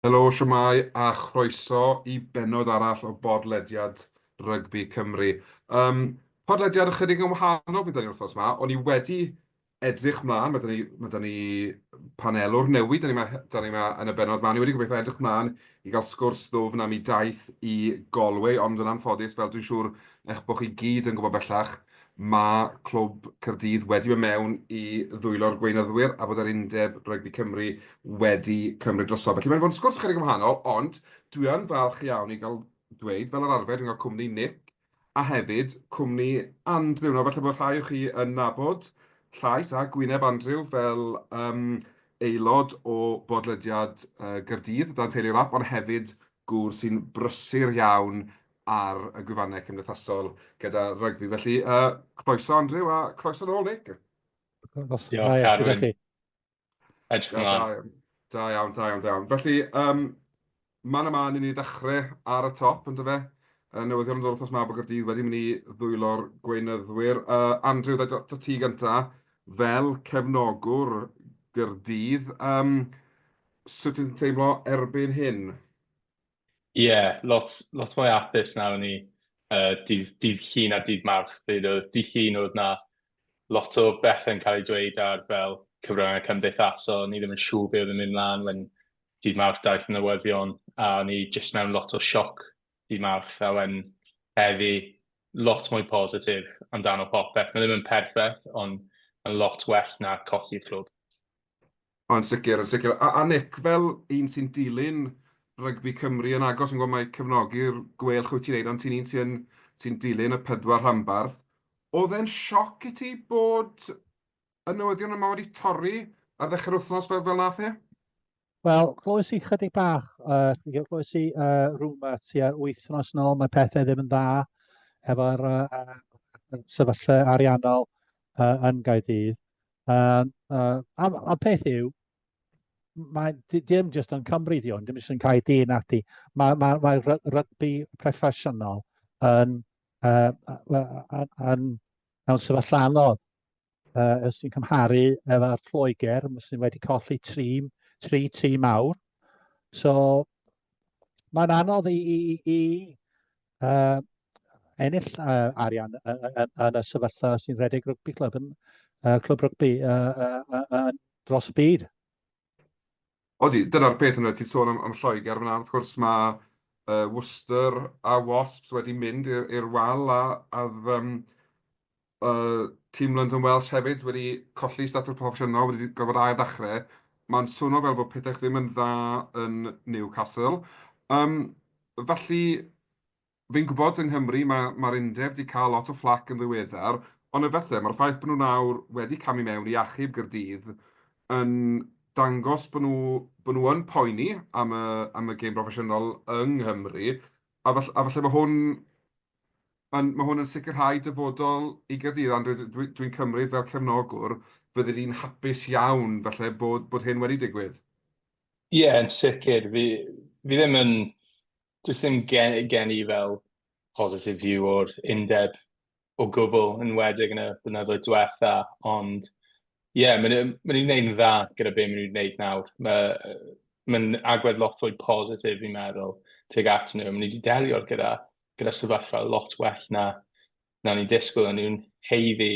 Helo, shwmae, a chroeso i bennod arall o bodlediad Rygbi Cymru. Um, podlediad ychydig yn wahanol fydd 'da ni wythnos 'ma. O'n i wedi edrych mlaen, mae 'da ni, mae 'da ni panelwr newydd, 'da ni 'ma, 'da ni 'ma yn y bennod 'ma. O'n i wedi gobeithio edrych mlaen i gael sgwrs ddwfn am ei daith i Galway, ond yn anffodus, fel dwi'n siŵr eich bod chi gyd yn gwybod bellach, mae Clwb Caerdydd wedi mynd mewn i ddwylo'r gweinyddwyr a bod yr Undeb Rygbi Cymru wedi cymryd drosodd. Felly mae'n fod yn sgwrs ychydig yn wahanol, ond dwi yn falch iawn i gael dweud, fel yr arfer, dwi'n cael cwmni Nick a hefyd cwmni Andrew. Nawr falle bod rhai o chi yn nabod llais a gwyneb Andrew fel um, aelod o bodlediad uh, Gaerdydd dan Teulu Rap, ond hefyd gŵr sy'n brysur iawn ar y gwefannau cymdeithasol gyda rygbi. Felly, uh, croeso Andrew a croeso nôl Nick. Diolch, Carwyn. Edrych ymlaen. Da, da iawn, da iawn, da iawn. Felly, um, man a man i ni ddechrau ar y top, ynddo fe? Uh, newyddion yn dod wythnos ma bod Gaerdydd wedi mynd i ddwylo'r gweinyddwyr. Uh, Andrew, dda i ti gynta, fel cefnogwr Gaerdydd, um, sut ti'n teimlo erbyn hyn? Ie, yeah, lot, lot mwy hapus nawr ni uh, dydd, dydd Llun a dydd Mawrth. Pryd oedd dydd Llun oedd na lot o bethau'n cael ei dweud ar fel cyfryngau cymdeithasol, ni ddim yn siŵr beth oedd yn mynd mlaen when dydd Mawrth daeth newyddion a o'n i jyst mewn lot o sioc dydd Mawrth a when heddi lot mwy positif amdano popeth. Mae ddim yn perffaith, ond yn lot well na colli'r clwb. O, yn sicr, yn sicr. A, a Nick, fel un sy'n dilyn rygbi Cymru yn agos, yn gwybod mai cefnogi'r Gweilch wyt ti'n neud, ond ti'n un sy'n sy dilyn y pedwar rhanbarth. Oedd e'n sioc i ti bod y newyddion yma wedi torri ar ddechrau'r wythnos fel, fel nath e? Wel, clywes i chydig bach, uh, clywes i uh, rumour tua wythnos yn ôl, mae pethau ddim yn dda efo'r uh, sefyllfa ariannol uh, yn Gaerdydd. Uh, uh, a, a peth yw, mae dim jyst yn Cymru di hwn, dim jyst yn Caerdydd nadi. Mae, mae, mae rygbi proffesiynol yn, uh, yn, mewn sefyllfa anodd. Uh, os ti'n cymharu efo'r Lloegr, sydd wedi colli tri, tri tîm mawr. So, mae'n anodd i, i, i uh, ennill uh, arian yn y sefyllfa sy'n rhedeg rygbi clwb, yn, uh, clwb rygbi uh, uh, uh, dros y byd. Odi, dyna'r peth yna, ti'n sôn am, am Lloegr fyna, wrth gwrs mae uh, Worcester a Wasps wedi mynd i'r wal a, a um, uh, tîm London Welsh hefyd wedi colli statws proffesiynol, wedi gorfod ail ddechrau. Mae'n swnio fel bod pethau ddim yn dda yn Newcastle. Um, felly, fi'n gwybod yng Nghymru mae'r mae, mae undeb wedi cael lot o fflac yn ddiweddar, ond efallai mae'r ffaith bod nhw nawr wedi camu mewn i achub Gaerdydd yn dangos bod nhw, bod nhw yn poeni am y, am y gêm broffesiynol yng Nghymru, a falle, a falle mae hwn Mae'n, mae hwn yn sicrhau dyfodol i Gaerdydd, Andrew, dwi'n dwi cymryd fel cefnogwr, fyddi di'n hapus iawn falle bod, bod hyn wedi digwydd. Ie, yeah, yn sicr. Fi, fi ddim yn... Does ddim gen, gen i fel positive view o'r undeb o gwbl, yn enwedig yn y blynyddoedd diwetha, ond ie, yeah, maen nhw, maen nhw'n gwneud yn dda gyda be maen nhw'n gwneud nawr. Mae, mae'n agwedd lot fwy positif, fi'n meddwl, tuag at nhw. Maen nhw wedi delio gyda gyda sefyllfa lot well na, na ni'n disgwyl, a nhw'n haeddu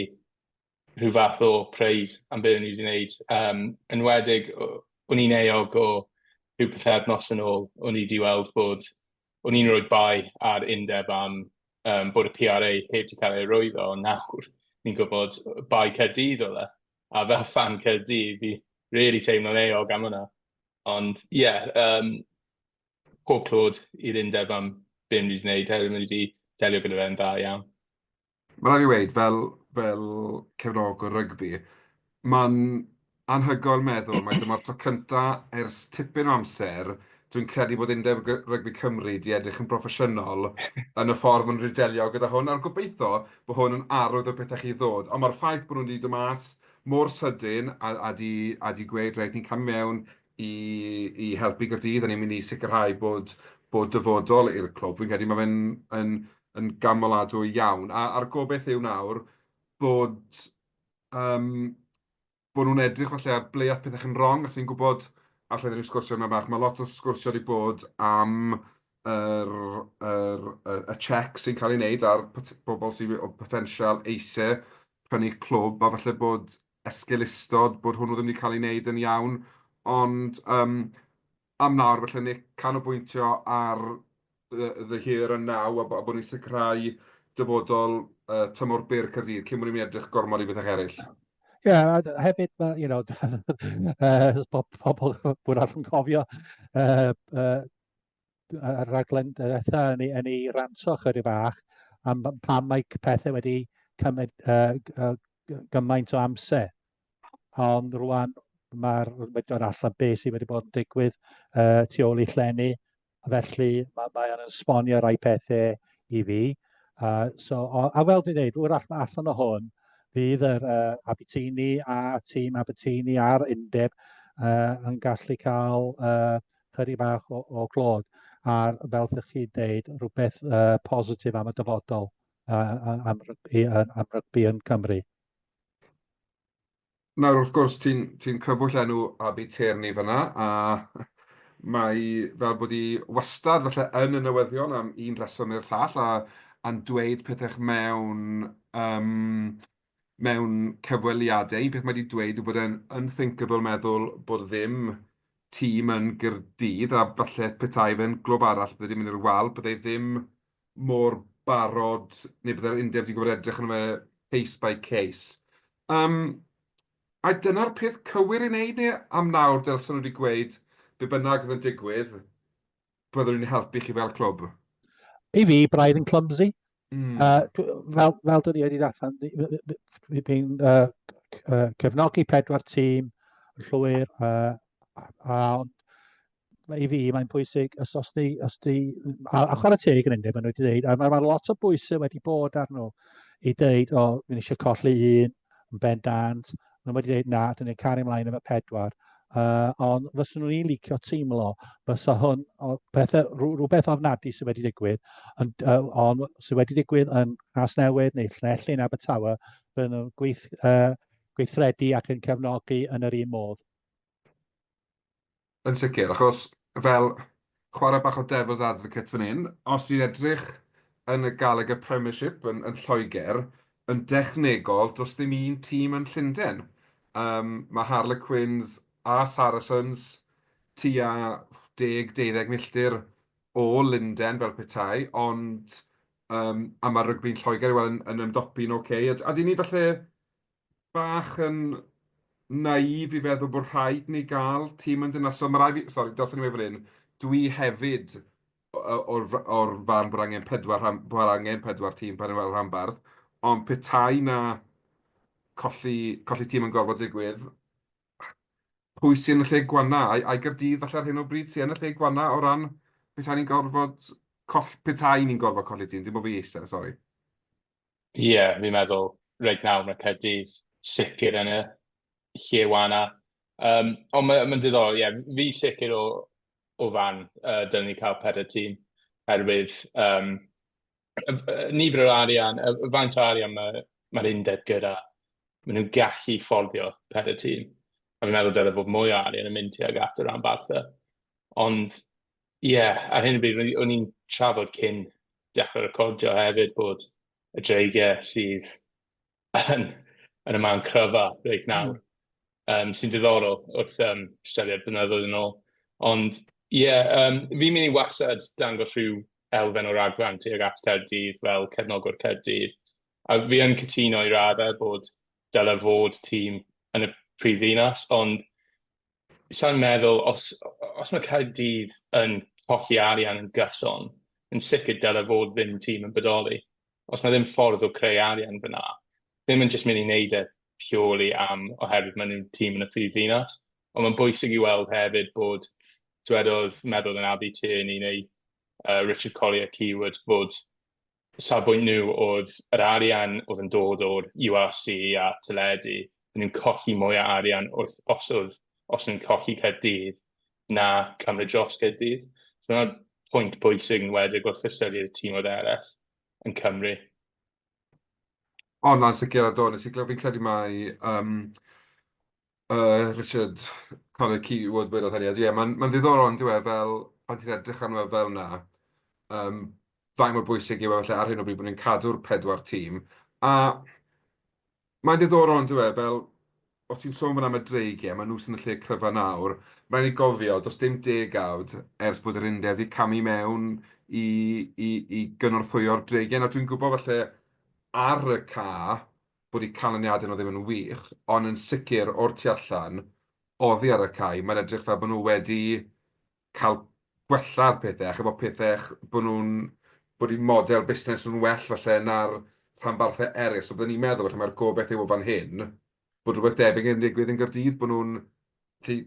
rhyw fath o praise am beth o'n i wedi gwneud. Um, enwedig, o'n i'n euog o rhyw pythefnos yn ôl, o'n i wedi weld bod, o'n i'n rhoi bai ar undeb am um, bod y PRA heb wedi cael ei arwyddo, ond nawr ni'n gwybod bai Caerdydd oedd e. A fel fan Caerdydd, fi really teimlo'n euog am hwnna. Ond ie, yeah, um, pob clod i'r undeb am be maen nhw wedi gwneud, hefyd maen nhw wedi delio gyda fe'n dda iawn. Mae rhaid fi weud, fel, fel cefnogwr rygbi, mae'n anhygoel meddwl mai dyma'r tro cynta ers tipyn o amser dwi'n credu bod Undeb Rygbi Cymru 'di edrych yn broffesiynol yn y ffordd maen nhw wedi delio gyda hwn, a'r gobeithio bod hwn yn arwydd o pethau chi ddod. Ond mae'r ffaith bod nhw wedi dod mas mor sydyn a, a, di, a di gweud, reit, ni'n camu mewn i, i helpu Gaerdydd, a ni'n mynd i sicrhau bod, bod dyfodol i'r clwb. Fi'n credu mae fe'n yn, yn gamoladwy iawn. A, a'r gobeith yw nawr bod, um, bod nhw'n edrych falle ar ble ath pethau yn wrong, achos fi'n gwybod allai ddim sgwrsio yma bach, mae lot o sgwrsio wedi bod am yr, yr, y, y check sy'n cael ei wneud ar bobl sydd o potensial eisiau prynu clwb, a falle bod esgeulustod bod hwnnw ddim wedi cael ei wneud yn iawn. Ond um, am nawr, falle ni canolbwyntio ar the, the here and now a, a bod ni'n sicrhau dyfodol tymor byr Caerdydd cyn bod ni'n mynd edrych gormod i bethau eraill. Ie, yeah, a hefyd, ma, you know, pobl bwrall yn cofio y rhaglen diwetha yn ei, yn ei ranto chydig bach am pam mae pethau wedi cymryd gymaint o amser. Ond rwan mae'r wedi dod allan beth sydd wedi bod yn digwydd tu ôl i llenni. Felly mae, mae o'n esbonio rai pethau i fi. So, o, a fel dwi'n dweud, wrach allan o hwn, fydd yr Abitini a tîm Abitini a'r undeb yn gallu cael chydig bach o, o glod a fel ydych chi'n deud, rhywbeth positif am y dyfodol am, rygbi, am rygbi yn Cymru. Nawr, wrth gwrs, ti'n ti crybwyll enw Abi Tierney fyna, a mae fel bod hi wastad falle yn y newyddion am un rheswm neu'r llall, a, a'n dweud pethau mewn, um, mewn cyfweliadau. Un peth mae wedi dweud yw bod e'n unthinkable meddwl bod ddim tîm yn Gaerdydd, a falle petai fe'n glwb arall bydde wedi mynd i'r wal, bydde ddim mor barod, neu bydde'r undeb wedi gwybod edrych arno fe case by case. Um, a dyna'r peth cywir i wneud neu am nawr dylsen nhw wedi gweud be bynnag oedd yn digwydd, byddwn ni'n helpu chi fel clwb? I fi, braidd yn clumsy. Fel, fel dyn ni wedi ddathan, fi'n cefnogi pedwar tîm yn llwyr, a, ond i fi, mae'n pwysig, os, os ni, os di, a, a chwarae teg yn undeb, maen nhw wedi dweud, a mae, mae lot o bwysau wedi bod ar nhw i dweud, o, fi'n eisiau colli un, yn bendant, maen nhw wedi dweud, na, dyn ni'n cario ymlaen efo pedwar. Ond fyswn nhw'n licio teimlo, fysa hwn, o, pethau, rhywbeth ofnadwy sydd wedi digwydd, ond, on, sydd wedi digwydd yn Nghasnewydd neu Llanelli yn Abertawe, bydden nhw'n gweith, gweithredu ac yn cefnogi yn yr un modd. Yn sicr, achos fel chwarae bach o devil's advocate fan hyn, os ni'n edrych yn y Gallagher Premiership yn, yn Lloegr, yn dechnegol, does ddim un tîm yn Llundain. Um, mae Harlequins a Saracens tua 10-12 milltir o Lundain fel petai, ond um, a mae rygbi'n Lloegr i weld yn, yn ymdopi'n oce. Okay. A, a dyn ni falle bach yn naïf i feddwl bod rhaid ni gael tîm yn dinasoedd. Mae rhaid fi... Sori, dylsen i weud fan hyn, dwi hefyd o'r, o'r farn bod angen pedwar, rhan, bod angen pedwar tîm pan yw'r rhanbarth, ond petai na colli, colli tîm yn gorfod digwydd, pwy sy'n y lle gwanna? Ai, ai Gaerdydd falle ar hyn o bryd sy'n yn y lle gwanna o ran petai ni'n gorfod coll, petai ni'n gorfod colli tîm, dim bod fi eisiau, sori. Ie, yeah, fi'n meddwl reit nawr mae Caerdydd sicr yn y lle wana. Ond mae'n ma diddorol, ie, yeah, fi sicr o, o fan dylen ni cael pedair tîm, herwydd um, nifer o'r arian, y faint o arian mae'r ma undeb gyda, maen nhw'n gallu fforddio pedair tîm. A fi'n meddwl dylai bod mwy o arian yn mynd tuag at y rhanbarthau. Ond ie, yeah, ar hyn o bryd, o'n i'n trafod cyn dechrau recordio hefyd bod y Dreigiau sydd yn, yn y man cryfa reit nawr, sy'n diddorol wrth ystyried blynyddoedd yn ôl. Ond ie, yeah, fi'n mynd i wastad dangos rhyw elfen o ragfarn tuag at Caerdydd fel cefnogwr Caerdydd. A fi yn cytuno i raddau bod dyle fod tîm yn y prif ddinas, ond Sa i'n meddwl, os, os mae Caerdydd yn colli arian yn gyson, yn sicr dyle fod ddim tîm yn bodoli. Os mae ddim ffordd o creu arian fyna, ddim yn jyst mynd i wneud e purely am oherwydd maen nhw'n tîm yn y prif ddinas. Ond mae'n bwysig i weld hefyd bod, dwedodd meddwl yn Abi Tierney neu Richard Collier Keywood fod safbwynt nhw oedd yr arian oedd yn dod o'r URC a teledu, maen nhw'n colli mwy o arian wrth os oedd os nhw'n colli Caerdydd na cymryd dros Caerdydd. So dyna'r pwynt bwysig yn wedig wrth ystyried y tîmoedd eraill yn Cymru. O, na'n sicr, a do, nes i glywed, fi'n credu mai um, Richard Kind of keyword wedodd hynny. Ie, mae'n ma ddiddorol yn dyw e, fel pan ti'n edrych arno fe fel 'na, faint mor bwysig yw e falle ar hyn o bryd bod ni'n cadw'r pedwar tîm. A mae'n ddiddorol yn dyw e, fel o ti'n sôn fan am y Dreigiau, maen nhw sy'n y lle cryfa nawr. Mae'n rhaid i gofio, does dim degawd ers bod yr undeb wedi camu mewn i gynorthwyo'r Dreigiau. Nawr dwi'n gwybod falle ar y ca bod eu canlyniadau nhw ddim yn wych, ond yn sicr o'r tu allan, oddi ar y cae, mae'n edrych fel bod nhw wedi cael gwella'r pethau, a chimod pethau, bod nhw'n, bod eu model busnes nhw'n well falle na'r rhanbarthau eraill. So byddwn i'n meddwl falle mae'r gobaith yw o fan hyn, bod rhywbeth debyg yn digwydd yn Gaerdydd, bod nhw'n gallu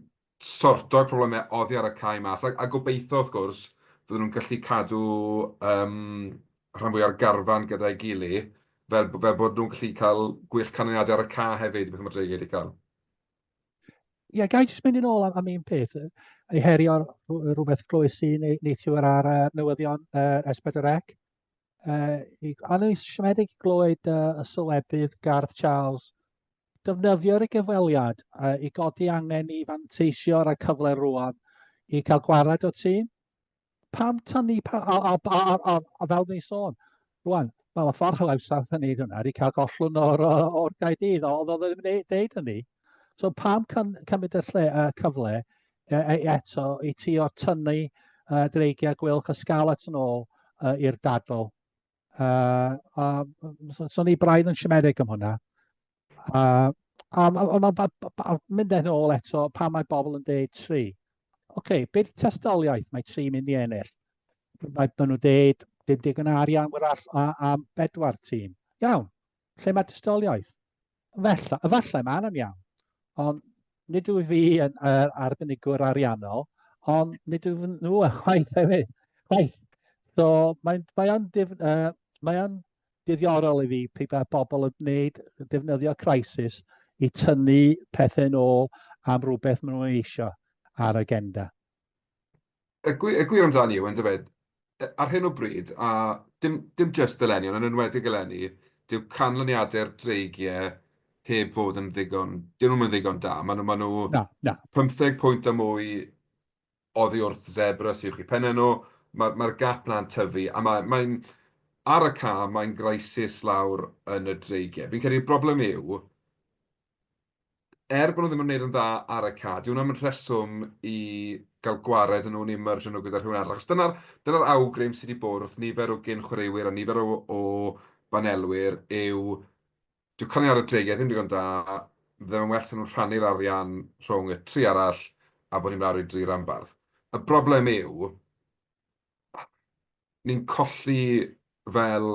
sorto'r problemau oddi ar y cae mas, a gobeithio wrth gwrs, fydden nhw'n gallu cadw rhan fwya'r garfan gyda'i gilydd, fel bod nhw'n gallu cael gwell canlyniadau ar y cae hefyd, beth mae'r Dreigiau wedi cael. Ie, yeah, ga i jyst mynd yn ôl am un peth, i herio rhywbeth glywes i neithiwr ar newyddion S4C. A o'n i'n siomedig i glywed y sylwebydd Gareth Charles defnyddio'r gyfweliad i godi angen i fanteisio ar y cyfle rwan i cael gwared o'r tîm. Pam tynnu, pa, a, a, a, a, a, a fel ni'n sôn, rwan, wel, y ffordd hawsaf yn neud hwnna ydy cael gollwng o'r Gaerdydd, ond oedd o ddim yn deud hynny. So pam cymryd y lle, y cyfle eto i ti o tynnu Dreigiau Gweilch a Scarlets yn ôl i'r dadl? A so ni braidd yn siomedig am hwnna. A mynd yn ôl eto, pan mae bobl yn deud tri. Oce, okay, beth ydy testoliaeth mae tri mynd i ennill? Mae nhw'n deud dim digon arian wrach am bedwar tîm. Iawn, lle mae testoliaeth? Felly, efallai mae yna'n iawn, ond nid wyf fi yn arbenigwr ariannol, ond nid wyf nhw chwaith hefyd. Chwaith. So mae'n mae o'n mae o'n ddiddorol i fi pryd mae bobl yn gwneud, defnyddio crisis i tynnu pethau yn ôl am rhywbeth maen nhw'n eisiau ar agenda. Y gwir amdani yw, yndyfe, ar hyn o bryd, a dim jyst eleni, ond yn enwedig eleni, dyw canlyniadau'r Dreigiau heb fod yn ddigon, dyn nhw'm yn ddigon da. Maen nhw, maen nhw na, na. 15 pwynt a mwy oddi wrth Zebra sydd uwch eu pennau nhw. Mae'r mae gap na'n tyfu, a mae'n, mae ar y ca, mae'n crisis lawr yn y Dreigiau. Fi'n credu'r broblem yw, er bod nhw ddim yn gwneud yn dda ar y ca, dyw hwnna'm yn rheswm i gael gwared â nhw neu mergio nhw gyda rhywun arall. Achos dyna'r dyna awgrym sydd wedi bod wrth nifer o gyn chwaraewyr a nifer o banelwyr yw dyw canlyniad y Dreigiau ddim digon da, bydde fe'n well 'sa nhw'n rhannu'r arian rhwng y tri arall a bod ni'n lawr i dri ranbarth. Y broblem yw, ni'n colli fel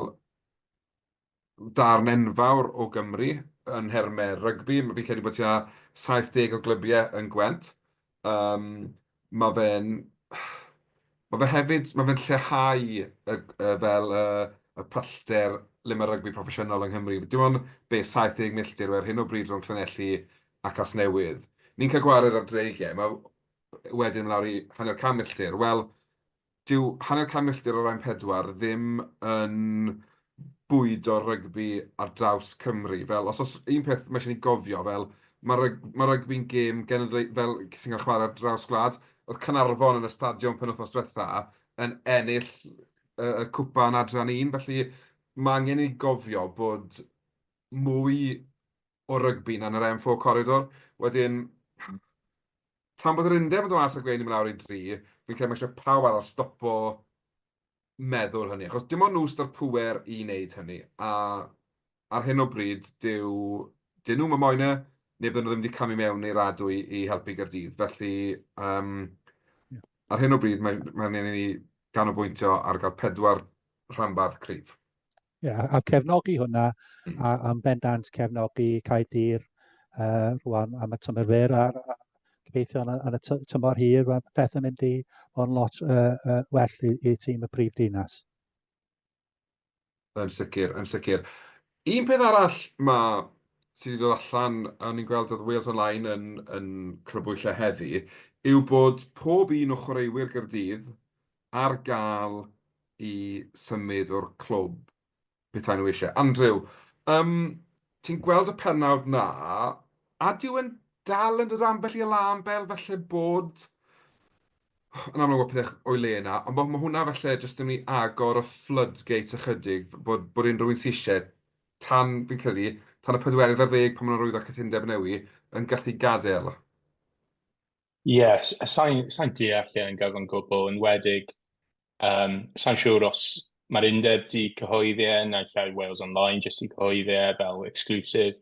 darn enfawr o Gymru yn nhermau rygbi. Fi'n credu bod tua 70 o glybiau yn Gwent. Um, mae fe'n... Mae fe hefyd, mae fe'n lleihau fel y pellter le mae rygbi proffesiynol yng Nghymru. Dim ond be, 70 milltir yw e ar hyn o bryd rhwng Llanelli a Casnewydd. Ni'n cael gwared ar Dreigiau, mae wedyn lawr i hanner can milltir. Wel, dyw hanner can milltir o'r M4 ddim yn bwydo rygbi ar draws Cymru. Fel, os oes un peth mae eisiau ni gofio, fel, mae ryg, mae rygbi'n gêm genedlae- fel, sy'n cael chwarae ar draws gwlad. Oedd Caernarfon yn y stadiwm penwythnos diwetha yn ennill y cwpan adran un, felly mae angen i ni gofio bod mwy o rygbi na yn yr M4 corridor. Wedyn, tan bod yr undeb yn dod mas a gweud ni'n mynd lawr i dri, fi'n credu mae eisiau pawb arall stopo meddwl hynny, achos dim ond nhw sydd â'r pŵer i wneud hynny, a ar hyn o bryd, dyw... dyn nhw'm yn moyn e, neu bydden nhw ddim wedi camu mewn i'r adwy i helpu Gaerdydd. Felly, yym, ar hyn o bryd, mae angen i ni ganolbwyntio ar gael pedwar rhanbarth cryf. Ie, yeah, a cefnogi hwnna, a yn bendant cefnogi Caerdydd rwan am y tymor fyr, a gobeithio yn y tymor hir, mae pethau'n mynd i fod yn lot well i tîm y prif ddinas. Yn sicr, yn sicr. Un peth arall ma' sydd wedi dod allan, a o'n i'n gweld oedd Wales Online yn crybwyll e heddi, yw bod pob un o chwaraewyr Gaerdydd ar gael i symud o'r clwb petai nhw eisiau. Andrew, yym, ti'n gweld y pennawd 'na, a dyw e'n... dal yn dod ambell i alarm bell falle bod, yn amlwg bod pethau o'i le yna, ond mae hwnna falle jyst yn mynd i agor y floodgate ychydig, bod unrhyw un sydd eisiau, tan, fi'n credu, tan y pedwerydd ar ddeg pan maen nhw'n arwyddo cytundeb newi, yn gallu gadael. Ie, yeah, sa'n sa deall e yn gyfan gwbl, yn wedig, sa'n siŵr os mae'r undeb di cyhoeddi e, naill ai Wales Online jyst i cyhoeddi e fel exclusive.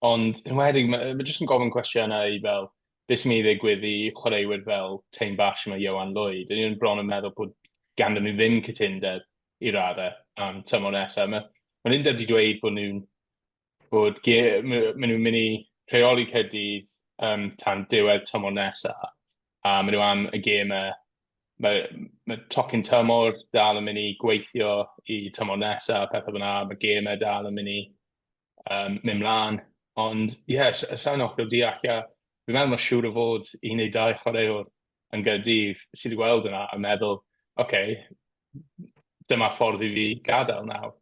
Ond yn enwedig, mae jyst yn gofyn cwestiynau i fel, beth sy'n mynd i ddigwydd i chwaraewyr fel Taine Basham a Ioan Lloyd. Dyn ni'n bron yn meddwl bod ganddyn nhw ddim cytundeb i raddau am tymor nesaf. Mae'r undeb wedi dweud bod nhw'n bod maen nhw'n mynd i rheoli Caerdydd tan diwedd tymor nesaf, a maen nhw am y gemau. Mae tocyn tymor dal yn mynd i gweithio i tymor nesaf, pethau fel 'na, mae gemau dal yn mynd i mynd mlaen. Ond ie, yeah, sa'n hollol deall, a fi'n meddwl mae siŵr o fod un neu dau chwaraewr yn Gaerdydd sydd wedi gweld yna a meddwl, oce, okay, dyma ffordd i fi gadael nawr.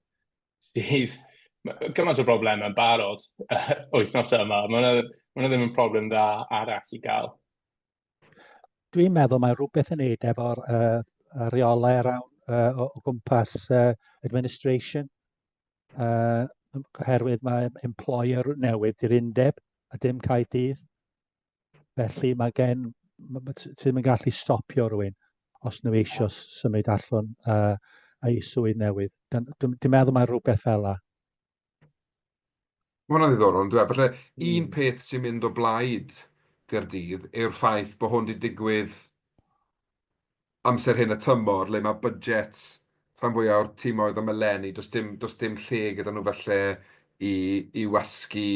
Sydd gymaint o broblemau yn barod wythnos yma. Mae hwnna ddim yn problem dda arall i gael. Dwi'n meddwl mae rhywbeth yn neud efo'r rheolau around, o gwmpas administration. Oherwydd mae employer newydd i'r undeb a dim Caerdydd. Felly mae gen, ti ddim yn gallu stopio rhywun os nhw eisiau symud allan a'i swydd newydd. Dwi'n meddwl mae rhywbeth fel la. Mae hwnna'n ddiddorol, yn dweud. Falle un peth sy'n mynd o blaid Gaerdydd yw'r ffaith bod hwn wedi digwydd amser hyn y tymor, le mae budgets rhan fwyaf o'r timoedd am eleni, does dim lle gyda nhw falle i wasgu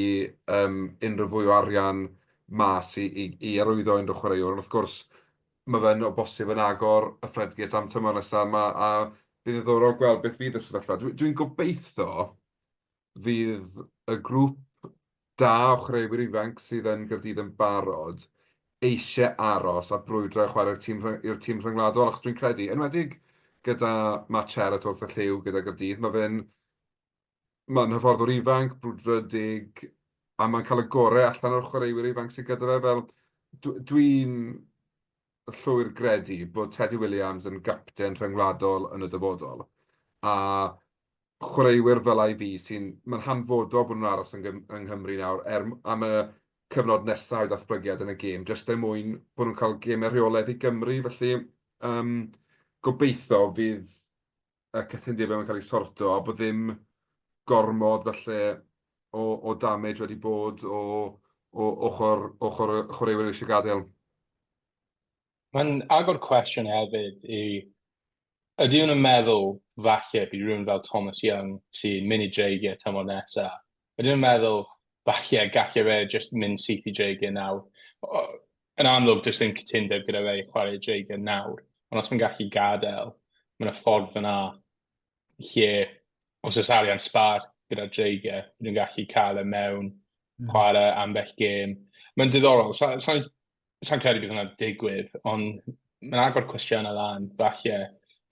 unrhyw fwy o arian mas i arwyddo unrhyw chwaraewr. Ond wrth gwrs, mae fe'n o bosib yn agor y floodgates am tymor nesaf, a bydd yn ddiddorol gweld beth fydd y sefyllfa. Dwi'n gobeithio fydd y grŵp da o chwaraewyr ifanc sydd yn Gaerdydd yn barod eisiau aros a brwydro i chwarae i'r tîm, i'r tîm rhyngwladol, achos dwi'n credu, enwedig gyda Matt Sherratt wrth y llyw gyda Gaerdydd, mae fe'n mae'n hyfforddwr ifanc, brwdfrydig, a mae'n cael y gorau allan o'r chwaraewyr ifanc sydd gyda fe. Fel, dwi'n llwyr gredu bod Teddy Williams yn gapten rhyngwladol yn y dyfodol, a chwaraewyr fel i fi sy'n... Mae'n hanfodol bod nhw'n aros yng Nghymru nawr er, am y cyfnod nesaf o'i ddatblygiad yn y gêm, jyst er mwyn bod nhw'n cael gemau rheolaidd i Gymru. Felly, um, gobeithio fydd y cytundebau yn cael eu sorto a bod ddim gormod falle o damage wedi bod o ochr y chwaraewyr eisiau gadael. Mae'n agor cwestiwn hefyd i ydy nhw'n meddwl falle bydd rhywun fel Thomas Young sy'n mynd i Dreigiau tymor nesaf, ydyn nhw'n meddwl falle gallai fe just mynd syth i Dreigiau nawr? Yn amlwg, does ddim cytundeb gyda fe i chwarae Dreigiau nawr, ond os mae'n gallu gadael, mae yna ffordd fyna lle os oes arian sbar gyda'r Dreigiau, bydd nhw'n gallu cael e mewn, chwarae ambell gêm. Mae'n diddorol, sa'n sa, sa credu bydd hwnna'n digwydd, ond mae'n agor cwestiynau lan, falle,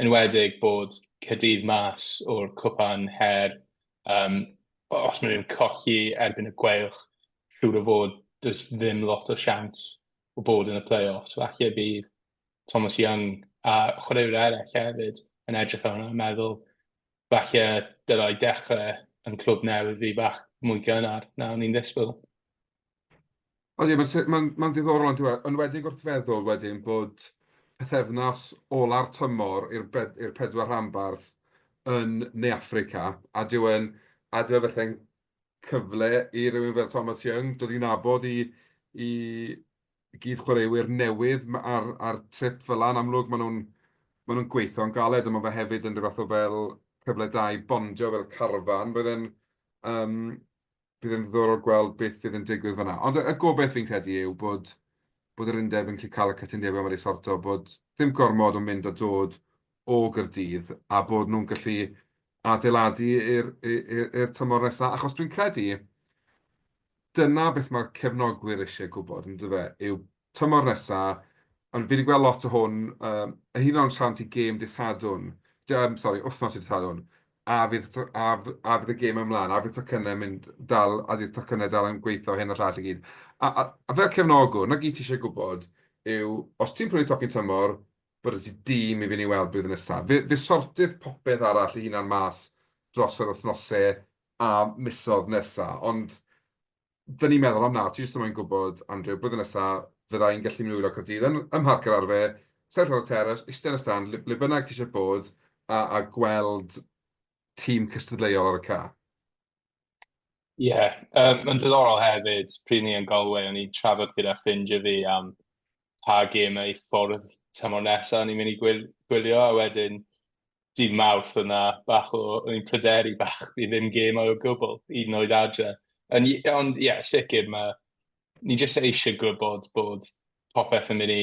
enwedig bod Caerdydd mas o'r cwpan her, os maen nhw'n colli erbyn y Gweilch, siŵr o fod does ddim lot o siawns o bod yn y play-offs. Falle bydd Thomas Young a chwaraewyr eraill hefyd yn edrych ar hwnna a meddwl falle dylai dechrau yn clwb newydd fi bach mwy gynnar na o'n i'n ddisgwyl. Odi, mae'n ma ma ddiddorol yn dweud, yn wedig wrth feddwl wedyn bod pythefnos ola'r tymor i'r pedwar rhanbarth yn Ne Affrica, a dyw e'n, a dyw e felly'n cyfle i rywun fel Thomas Young dod i nabod i gyd-chwaraewyr newydd ar trip fel 'na. Yn amlwg, maen nhw'n maen nhw'n gweithio'n galed, ond mae fe hefyd yn rhyw fath o fel cyfle da i bondio fel carfan. Bydd e'n um, bydd e'n ddiddorol gweld beth fydd yn digwydd fan'na. Ond y gobaith fi'n credu yw bod yr undeb yn gallu cael y cytundebau wedi sorto, bod ddim gormod o mynd a dod o Gaerdydd a bod nhw'n gallu adeiladu i'r tymor nesaf. Achos dwi'n credu dyna beth mae'r cefnogwyr eisiau gwybod, yn dyfe, yw tymor nesaf, ond fi wedi gweld lot o hwn, hyd yn oed siarad i gêm dydd Sadwrn, sori, wythnos i dydd Sadwrn. A fydd, a, a fydd y gêm ymlaen, a fydd tocynnau mynd dal, a fydd tocynnau dal yn gweithio hyn a llall i gyd. A, a, a fel cefnogwr, na gyd ti eisiau gwybod yw, os ti'n prynu tocyn tymor, bod y ti dîm i fynd i weld blwyddyn nesaf. Fe, fe sortydd popeth arall i hunan mas dros yr wythnosau a misoedd nesaf, ond dyn ni'n meddwl am nawr, ti jyst yn moyn gwybod, Andrew, blwyddyn nesa, fydda i'n gallu mynd i wylio Caerdydd yn, ym Mharc yr Arfe, sefyll ar y teras, eistedd yn y stand, le, le bynnag ti eisiau bod, a, a gweld tîm cystadleuol ar y ca. Ie, yeah, um, mae'n diddorol hefyd, pryd ni yn Galway, o'n i'n trafod gyda ffrindiau fi am pa gemau i ffwrdd tymor nesaf o'n i'n mynd i gwylio, a wedyn dydd Mawrth yna bach o, o'n i'n pryderu bach i ddim gemau o gwbl, hyd yn oed adre. Ond ie, yeah, sicr, mae, ni jyst eisiau gwybod bod popeth yn mynd i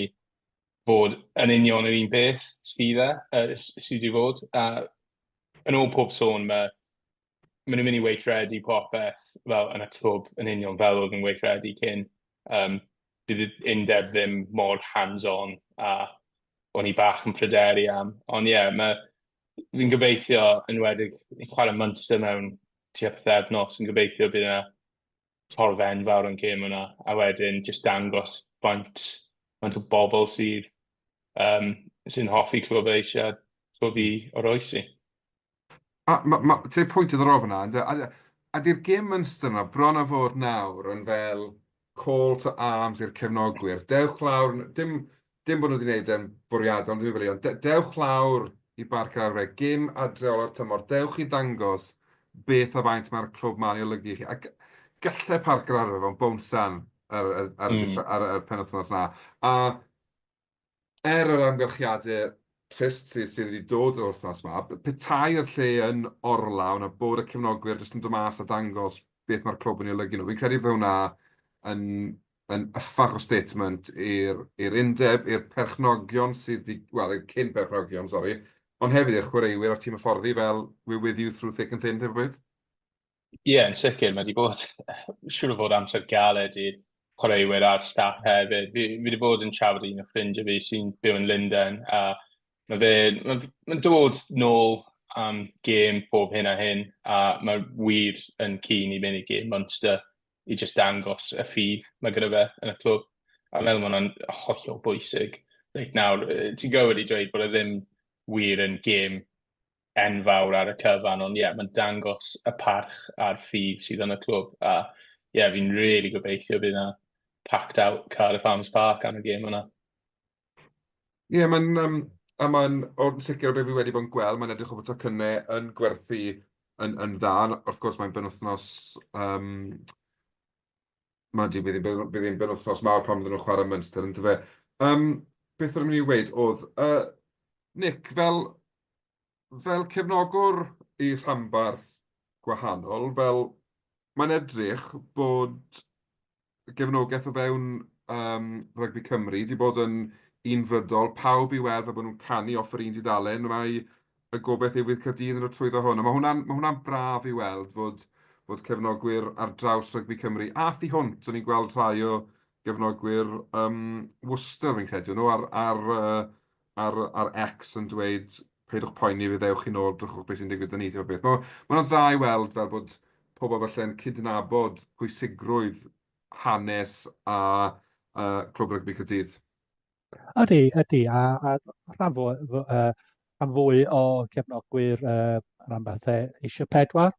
fod yn union yr un peth sydd e, uh, sydd wedi fod. A yn ôl pob sôn, mae maen nhw'n mynd i weithredu popeth fel yn y clwb yn union fel oedd yn weithredu cyn. Um, bydd y undeb ddim mor hands-on a o'n i bach yn pryderu am. Ond ie, yeah, mae, fi'n gobeithio yn enwedig, ni'n chwarae Munster mewn tua pythefnos, yn gobeithio bydd yna torf enfawr yn gêm yna, a wedyn jyst dangos faint, faint o bobl sydd um, sy'n hoffi clwb eisiau clwb i oroesi. A ma, ma, ti'n pwynt diddorol fyna, ynde? A, a di'r gêm Munster yna bron a fod nawr yn fel call to arms i'r cefnogwyr. Dewch lawr, dim, dim bod nhw wedi gwneud e'n fwriadol, ond dwi'n ond dewch lawr i Barc yr Arfau, gêm adre ola'r tymor, dewch i ddangos beth a faint mae'r clwb ma'n ei olygu i chi. A gallai Parc yr Arfau fo'n bownsan ar, ar, ar, mm. ar, ar, ar penwythnos na. A er yr amgylchiadau trist sydd, sydd wedi dod o'r wythnos yma, petai'r lle yn orlawn a bod y cefnogwyr jyst yn dod mas a dangos beth mae'r clwb yn ei olygu nhw, fi'n credu bydd hwnna yn, yn yffach o statement i'r undeb, i'r perchnogion sydd wedi, wel, i'r cyn perchnogion, sori, ond hefyd i'r chwaraewyr a'r tîm hyfforddi fel we're with you through thick and thin, type o beth. Ie, yn sicr, mae wedi bod, siŵr o fod amser galed i'r chwaraewyr a'r staff hefyd. Fi, fi wedi bod yn trafod un o ffrindiau fi sy'n byw yn Lundain, a mae fe, mae'n ma dod nôl am gêm pob hyn a hyn, a mae wir yn keen i mynd i gêm Munster i just dangos y ffydd mae gyda fe yn y clwb. A meddwl mae hwnna'n hollol bwysig. Reit nawr, ti'n gywir i dweud bod e ddim wir yn gêm enfawr ar y cyfan, ond ie, yeah, mae'n dangos y parch a'r ffydd sydd yn y clwb. A ie, yeah, fi'n really gobeithio bydd yna packed out Cardiff Arms Park am y gêm yna. Ie, yeah, mae'n um, a mae'n, o'n sicr o beth fi wedi bod yn gweld, mae'n edrych o bod tocynnau yn gwerthu yn, yn dda. Wrth gwrs, mae'n benwythnos um, Mae di, bydd hi'n bydd hi'n benwythnos mawr pan fydden nhw'n chwarae Munster, yn dyfe. Um, beth o'n i'n mynd i weud oedd, uh, Nick, fel, fel cefnogwr i rhanbarth gwahanol, fel mae'n edrych bod gefnogaeth o fewn um, Rygbi Cymru wedi bod yn unfrydol, pawb i weld fel bod nhw'n canu off yr un dudalen, mae y gobaith yw fydd Caerdydd yn dod trwyddo hwn. A mae hwnna'n ma hwnna braf i weld fod, fod cefnogwyr ar draws rygbi Cymru a thu hwnt. O'n i'n gweld rhai o gefnogwyr um, Worcester, fi'n credu, nhw ar, ar, ar, ar X yn dweud peidwch poeni, fe ddewch chi nôl, drychwch beth sy'n digwydd 'da ni, type o beth. Mae hwnna'n dda i weld fel bod pobl falle'n cydnabod pwysigrwydd hanes a uh, Clwb Rygbi Caerdydd. Ydy, ydy, a, a rhan, fwy, uh, rhan fwy o gefnogwyr uh, rhanbarthau eisiau pedwar.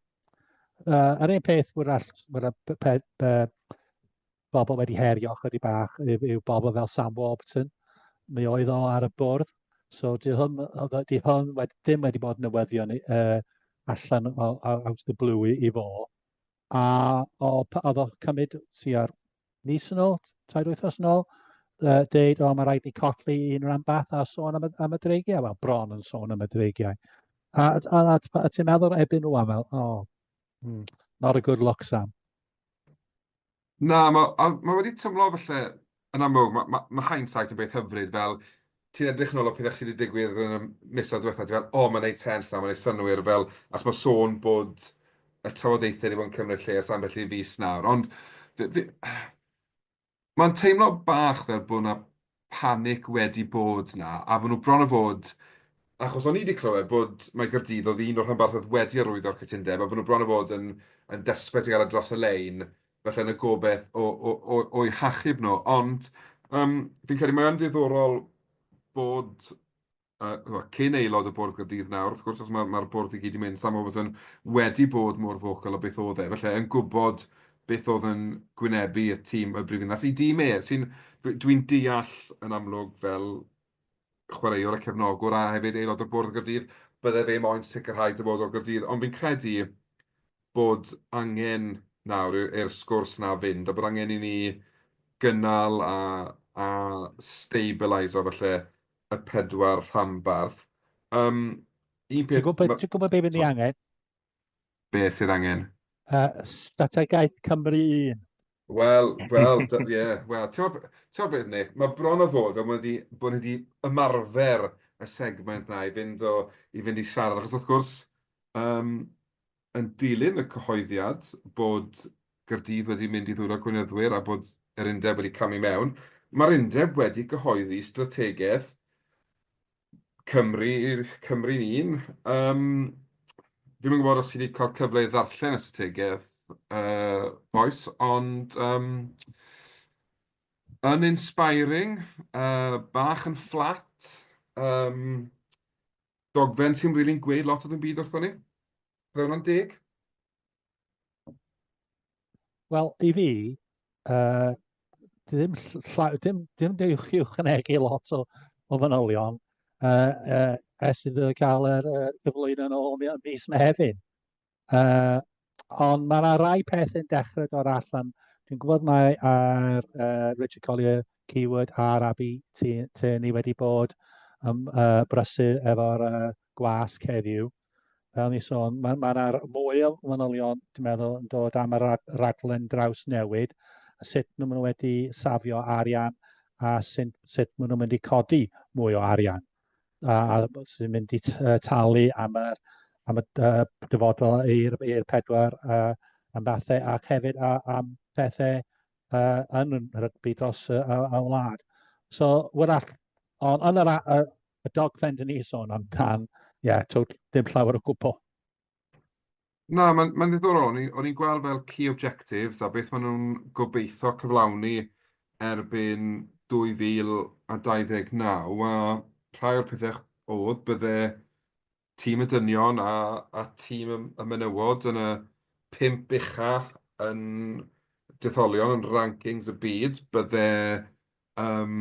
Uh, yr un peth wrach, wrach pe, pe, bobl wedi herio chydig bach yw, yw bobl fel Sam Warburton. Mi oedd o ar y bwrdd, so di hwn, di hwn wedi, ddim wedi bod newyddion uh, allan o, out of the blue i, i fo. A o, oedd o cymryd tua'r mis yn ôl, tair wythnos yn ôl, uh, deud, o, mae rhaid ni colli un rhanbarth a sôn am y, am y dreigiau. Wel, bron yn sôn am y dreigiau. A, a, a, a, a ti'n meddwl ebyn nhw am fel, oh, not a good look, Sam. Na, mae ma wedi tymlo falle, yn amlwg, mae ma, ma hindsight yn beth hyfryd, fel ti'n edrych yn ôl o pethau sydd wedi digwydd yn y misoedd diwethaf, ti'n fel, o, mae'n neud sens na, mae'n neud synnwyr, fel, achos mae sôn bod y trafodaethau wedi bod yn cymryd lle ers ambell i fis nawr, ond fi, fi, mae'n teimlo bach fel bod yna panic wedi bod na, a bod nhw bron o fod Achos o'n i wedi clywed bod mai Gaerdydd oedd un o'r rhanbarthau oedd wedi arwyddo'r cytundeb a bod nhw bron â bod yn yn desperate i gael e dros y lein, falle yn y gobaith o o o o'u hachub nhw. Ond yym fi'n credu mae o'n ddiddorol bod yy cyn aelod o Bwrdd Caerdydd nawr, wrth gwrs, achos mae'r mae'r bwrdd i gyd 'di mynd, Sam Overton wedi bod mor vocal o beth oedd e, falle yn gwybod beth oedd yn gwynebu y tîm y brifddinas, i dîm e, sy'n... Dwi'n deall yn amlwg fel chwaraewr a cefnogwr a hefyd aelod o'r bwrdd o Gaerdydd, bydde fe moyn sicrhau dyfodol Gaerdydd, ond fi'n credu bod angen nawr i'r sgwrs 'na fynd a bod angen i ni gynnal a a stabiliso falle y pedwar rhanbarth. Um, un peth... Ti'n gwybod, ti gwybod beth fydd ni angen? Beth sydd angen? Strategaeth Cymru Un. Wel, wel, ie, yeah, wel, ti'n gwybod beth, Nick, mae bron o fod fel bod ni bod ni wedi ymarfer y segment na i fynd, o, i fynd i siarad, achos wrth gwrs, um, yn dilyn y cyhoeddiad bod Gaerdydd wedi mynd i ddwylo'r gweinyddwyr a bod yr undeb wedi camu mewn, mae'r undeb wedi cyhoeddi strategaeth Cymru, Cymru'n un. Um, Dwi'm yn gwybod os ti wedi cael cyfle i ddarllen y strategaeth, uh, bois, ond um, uninspiring, uh, bach yn fflat, um, dogfen sy'n rili'n gweud lot o ddim byd wrthon ni. Bydde hwnna'n deg? Wel, i fi, uh, ddim, dim, dim dewch i ychwanegu lot o, o fanylion uh, uh, ers iddo gael yr uh, gyflwyno yn ôl mis Mehefin. Uh, ond mae yna rai pethau'n dechrau dod allan. Dwi'n gwybod mae ar uh, Richard Collier Keyword a'r Abi Tierney wedi bod um, uh, brysur efo'r uh, gwasg heddiw. Fel ni sôn, mae ma yna mwy o manylion, dwi'n meddwl, yn dod am y raglen drawsnewid, a sut maen nhw wedi safio arian a sut, sut maen nhw'n mynd i codi mwy o arian a, a sy'n mynd i talu am y, am y uh, dyfodol i'r pedwar am fathau ac hefyd a, am pethau uh, yn rygbi dros y, y, y wlad. So, wrach, ond yn yr, y, y dogfen dyn ni sôn amdan, ie, yeah, tot, dim llawer o gwbl. Na, mae'n ma ddiddorol. O'n i'n gweld fel key objectives a beth maen nhw'n gobeithio cyflawni erbyn 2029 a rhai o'r pethau oedd bydde tîm y dynion a, a tîm y, y menywod yn y pump ucha yn detholion yn rankings y byd, bydde um,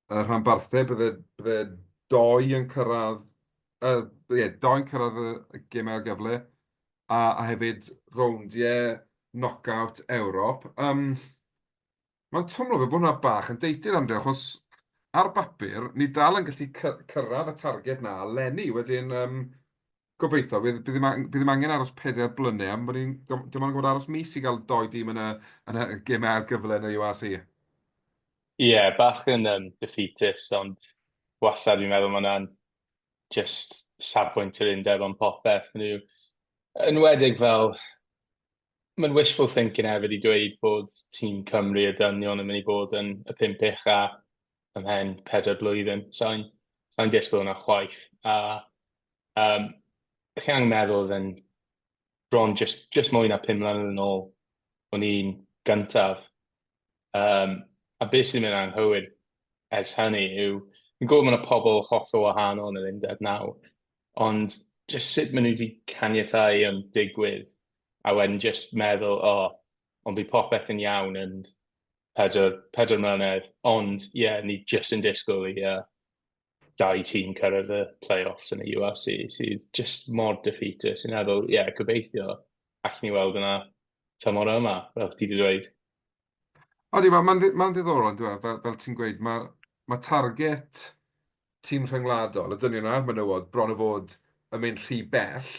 y rhanbarthau, bydde, bydde doi yn cyrraedd, uh, yeah, doi'n cyrraedd y, y gemau ail gyfle, a, a hefyd rowndiau knockout Ewrop. Um, Mae'n twmlo fel bod hwnna bach yn dated, Andrew, achos ar bapur, ni dal yn gallu cyrraedd y targed 'na eleni. Wedyn, um, gobeithio, bydd, bydd, ddim, bydd ddim angen aros 4 blynedd, am bod ni'n dim ond yn gwybod aros mis i gael doi dîm yn y, yn y gemau ail gyfle yn y URC. Ie, yeah, bach yn um, defeatist, ond wastad fi'n meddwl mae hwnna'n just safbwynt yr undeb am popeth. Nhw, yn enwedig fel mae'n wishful thinking hefyd i dweud bod tîm Cymru y dynion yn mynd i bod yn y pump ucha ymhen 4 blwyddyn. Sa'n sa disgwyl yna chwaith. A chi angen meddwl oedd yn bron just, just mwy na 5 mlynedd yn ôl o'n i'n gyntaf. A beth sy'n mynd anghywir ers hynny yw, fi'n gwybod mae yna pobl hollol wahanol yn yr undeb nawr, ond just sut maen nhw wedi caniatáu yn digwydd, a wedyn just meddwl, o, oh, ond bydd popeth yn iawn yn 4 mlynedd, ond ie, yeah, ni just yn disgwyl i dau tîm cyrraedd y play-offs yn y URC, sydd just mor defeatist. Sy'n meddwl, ie, yeah, gobeithio allwn ni weld yna tymor yma, fel ti wedi dweud. Odi, mae'n ma, ma ddiddorol, yn dweud, fel, fel ti'n gweud, mae ma target tîm rhyngwladol, y dynion a'r menywod, bron o fod yn mynd rhy bell,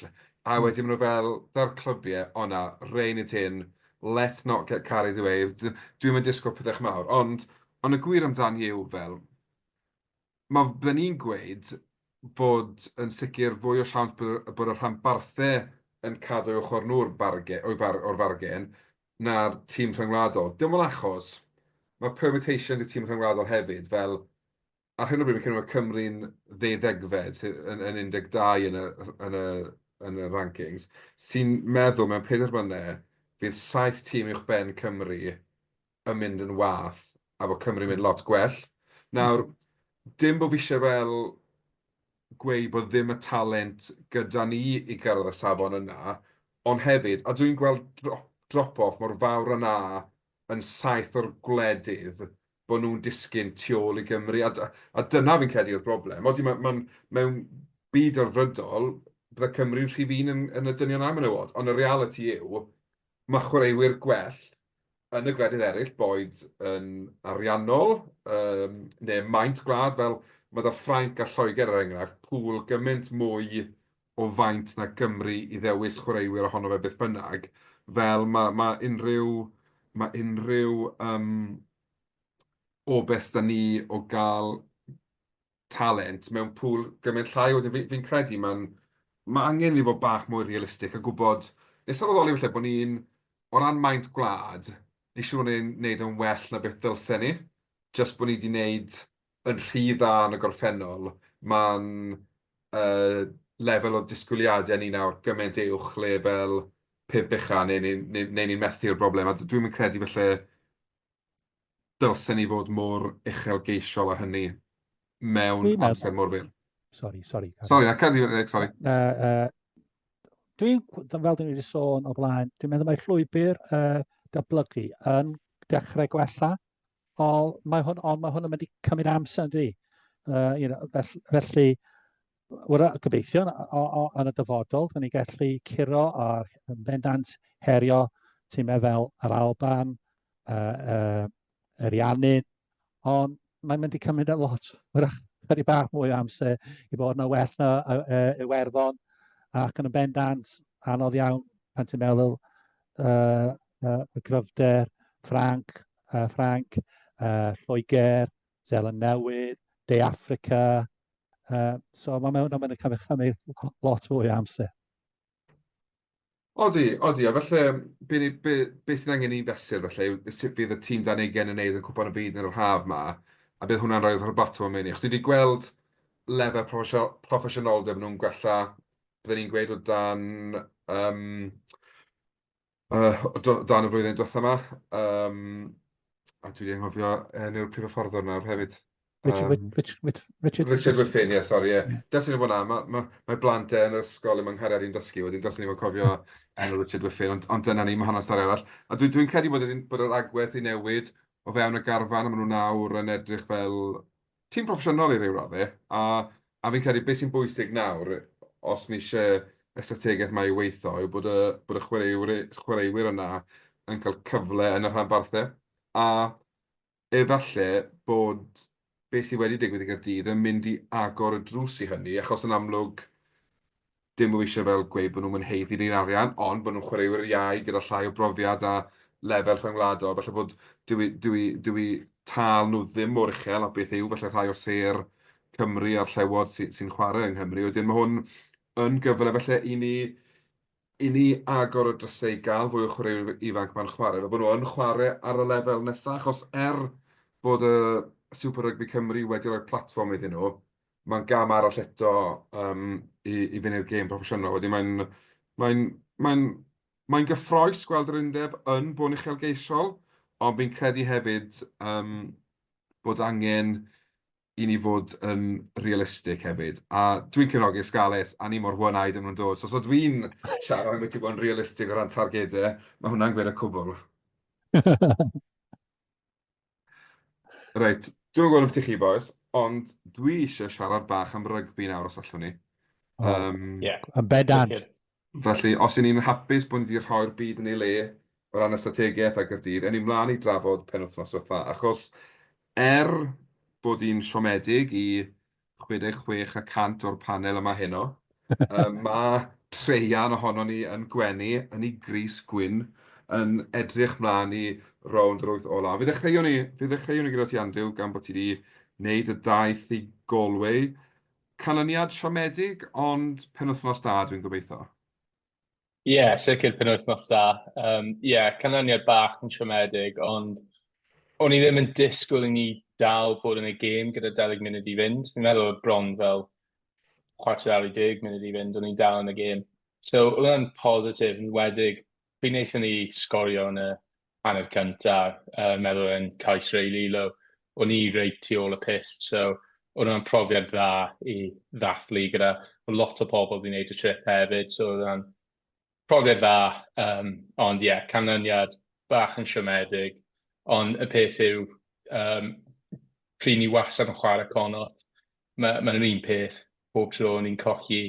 a wedyn maen nhw fel, da'r clybiau, o na, rein it in, let's not get carried away, dwi'n mynd disgwyl pethau mawr, ond, ond y gwir amdani yw fel, mae bydden ni'n gweud bod yn sicr fwy o siawns bod, bod y rhanbarthau yn cadw ochr nhw'r bargen, o'r, bar, or fargen na'r tîm rhyngwladol. Dim ond achos mae permutations y tîm rhyngwladol hefyd fel Ar hyn o bryd, fi'n credu mae Cymru'n ddeuddegfed, yn, yn 12 yn y, yn y, yn y rankings, sy'n meddwl mewn pedair mlynedd fydd saith tîm uwch ben Cymru yn mynd yn wath a bod Cymru'n mynd lot gwell. Nawr, dim bod fi eisiau fel gweud bod ddim y talent gyda ni i gyrraedd y safon yna, ond hefyd, a dwi'n gweld drop-off mor fawr yna yn saith o'r gwledydd bod nhw'n disgyn tu ôl i Gymru, a, a dyna fi'n credu yw'r broblem. Odi, mae, ma mewn byd delfrydol, bydde Cymru'n rhif un yn, yn y dynion a menywod, ond y realiti yw, mae chwaraewyr gwell yn y gwledydd eraill, boed yn ariannol um, neu maint gwlad, fel mae da Ffrainc a Lloegr er enghraifft, pŵl gymaint mwy o faint na Gymru i ddewis chwaraewyr ohono fe beth bynnag, fel mae, mae unrhyw, mae unrhyw um, o beth da ni o gael talent mewn pŵl gymaint llai. Wedyn fi'n fi credu mae'n mae angen i ni fod bach mwy realistig a gwybod, neu sylweddoli falle bod ni'n, o ran maint gwlad, ni siŵr bod ni'n neud yn well na beth dylsen ni, jyst bod ni wedi neud yn rhy dda yn y gorffennol, mae'n uh, lefel o disgwyliadau ni nawr gymaint uwch lefel pump ucha neu ni'n neu, neu ni methu'r broblem. A dwi'n mynd credu felly dylsen ni fod mor uchelgeisiol â hynny mewn amser mor fyr. Sorry, sorry. Sorry, na, cadi, sorry. Uh, uh, dwi'n, fel dwi'n wedi sôn o blaen, dwi'n meddwl mae llwybr uh, datblygu yn dechrau gwella. Ond mae hwn, ond mae hwn yn mynd i cymryd amser, yndi? Uh, you know, felly, felly wra, gobeithio o, o, yn y dyfodol, dyn ni gallu curo a yn bendant herio tîmau fel yr Alban, uh, uh, yr Iannin, ond mae'n mynd i cymryd a lot, wrach, chydig bach mwy o amser i fod yna well na uh, Iwerddon, ac yn y bendant, anodd iawn pan ti'n meddwl uh, uh, y gryfder, Ffranc, uh, Ffranc, uh, Lloegr, Zeland Newydd, De Affrica. Uh, so mae mewn yn cymryd cymryd lot fwy o amser. Odi, odi, a falle be, be, be sydd angen i fesur falle yw sut fydd y tîm dan ugain yn neud yn Cwpan y Byd yn yr haf ma, a bydd hwnna'n rhoi'r botwm i ni. Achos ni wedi gweld lefel proffesiynoldeb nhw'n gwella, byddwn ni'n gweud o dan um, uh, dan y flwyddyn diwetha yma. Um, a dwi wedi anghofio enw'r prif hyfforddwr nawr hefyd. Richard, um, Rich, Rich, Richard, Richard Whiffin, ie, yeah, sori, ie. Yeah. Dylsen ni bod na, mae ma, ma blant e yn yr ysgol yma'n nghariad i'n dysgu, wedyn dylsen ni fod cofio enw Richard Whiffin, ond, ond dyna ni, mae hwnna'n stori arall. A dwi'n dwi, dwi credu bod, bod yr agwedd i newid o fewn y garfan, a maen nhw nawr yn edrych fel tîm proffesiynol i ryw raddau, a, a fi'n credu beth sy'n bwysig nawr, os ni eisiau y strategaeth mae i weithio, yw bod y, bod y chwaraewyr, chwaraewyr yna yn cael cyfle yn y rhanbarthau. A efallai bod beth sydd wedi digwydd i Gaerdydd yn mynd i agor y drws i hynny, achos yn amlwg dim o eisiau fel gweud bod nhw'n haeddu'r un arian, ond bod nhw'n chwaraewyr iau gyda llai o brofiad a lefel rhyngwladol. Falle bod dyw eu, dyw eu, dyw eu tâl nhw ddim mor uchel a beth yw falle rhai o sêr Cymru a'r Llewod sy'n sy chwarae yng Nghymru. Wedyn mae hwn yn gyfle falle i ni, i ni agor y drysau i gael fwy o chwaraewyr ifanc ma'n chwarae, fel bod nhw yn chwarae ar y lefel nesaf, achos er bod y Super Rugby Cymru wedi rhoi platfform iddyn nhw, mae'n gam arall eto um, i, i fynd i'r gêm proffesiynol. Wedyn mae'n mae'n mae'n mae'n gyffroes gweld yr undeb yn bod yn uchelgeisiol, ond fi'n credu hefyd um, bod angen i ni fod yn realistig hefyd. A dwi'n cefnogi Scarlets, a ni mor one-eyed am nhw'n dod. So, so dwi'n siarad am beth i bod yn realistig o ran targedau, mae hwnna'n gweud y cwbl. Reit, dwi'm yn gwybod ambiti chi bois, ond dwi eisiau siarad bach am rygbi nawr os allwn ni. Oh, um, yeah. Yn bendant. Felly, os y'n ni'n hapus bod ni wedi rhoi'r byd yn ei le o ran y strategaeth a Gaerdydd, ewn ni mlaen i drafod penwythnos diwetha, achos er bod hi'n siomedig i 66 y cant o'r panel yma heno. Um, mae treian ohonon ni yn gwenu yn ei grys gwyn yn edrych mlaen i rownd yr wyth ola. Fe ddechreuwn ni, fe ddechreuwn ni gyda ti Andrew, gan bod ti wedi wneud y daith i Galway. Canlyniad siomedig, ond penwythnos da dwi'n gobeithio. Ie, yeah, sicr penwythnos da. Ie, um, yeah, canlyniad bach yn siomedig, ond o'n i ddim yn disgwyl i ni dal bod yn y gêm gyda 20 munud i fynd. Fi'n meddwl oedd bron fel chwarter awr i 10 munud i fynd, o'n i'n dal yn y gêm. So oedd hwnna'n positif, yn wedig pryd wnaethon ni sgorio yn y hanner cynta, meddwl yn cais Ray Lilo, o'n i reit tu ôl y pyst, so oedd hwnna'n profiad dda i ddathlu gyda lot o pobl wedi gwneud y trip hefyd, so oedd hwnna'n profiad dda, ond ie, yeah, canlyniad bach yn siomedig, ond y peth yw, pryd ni wastad yn chwarae Connacht, mae'n ma un peth bob tro ni'n colli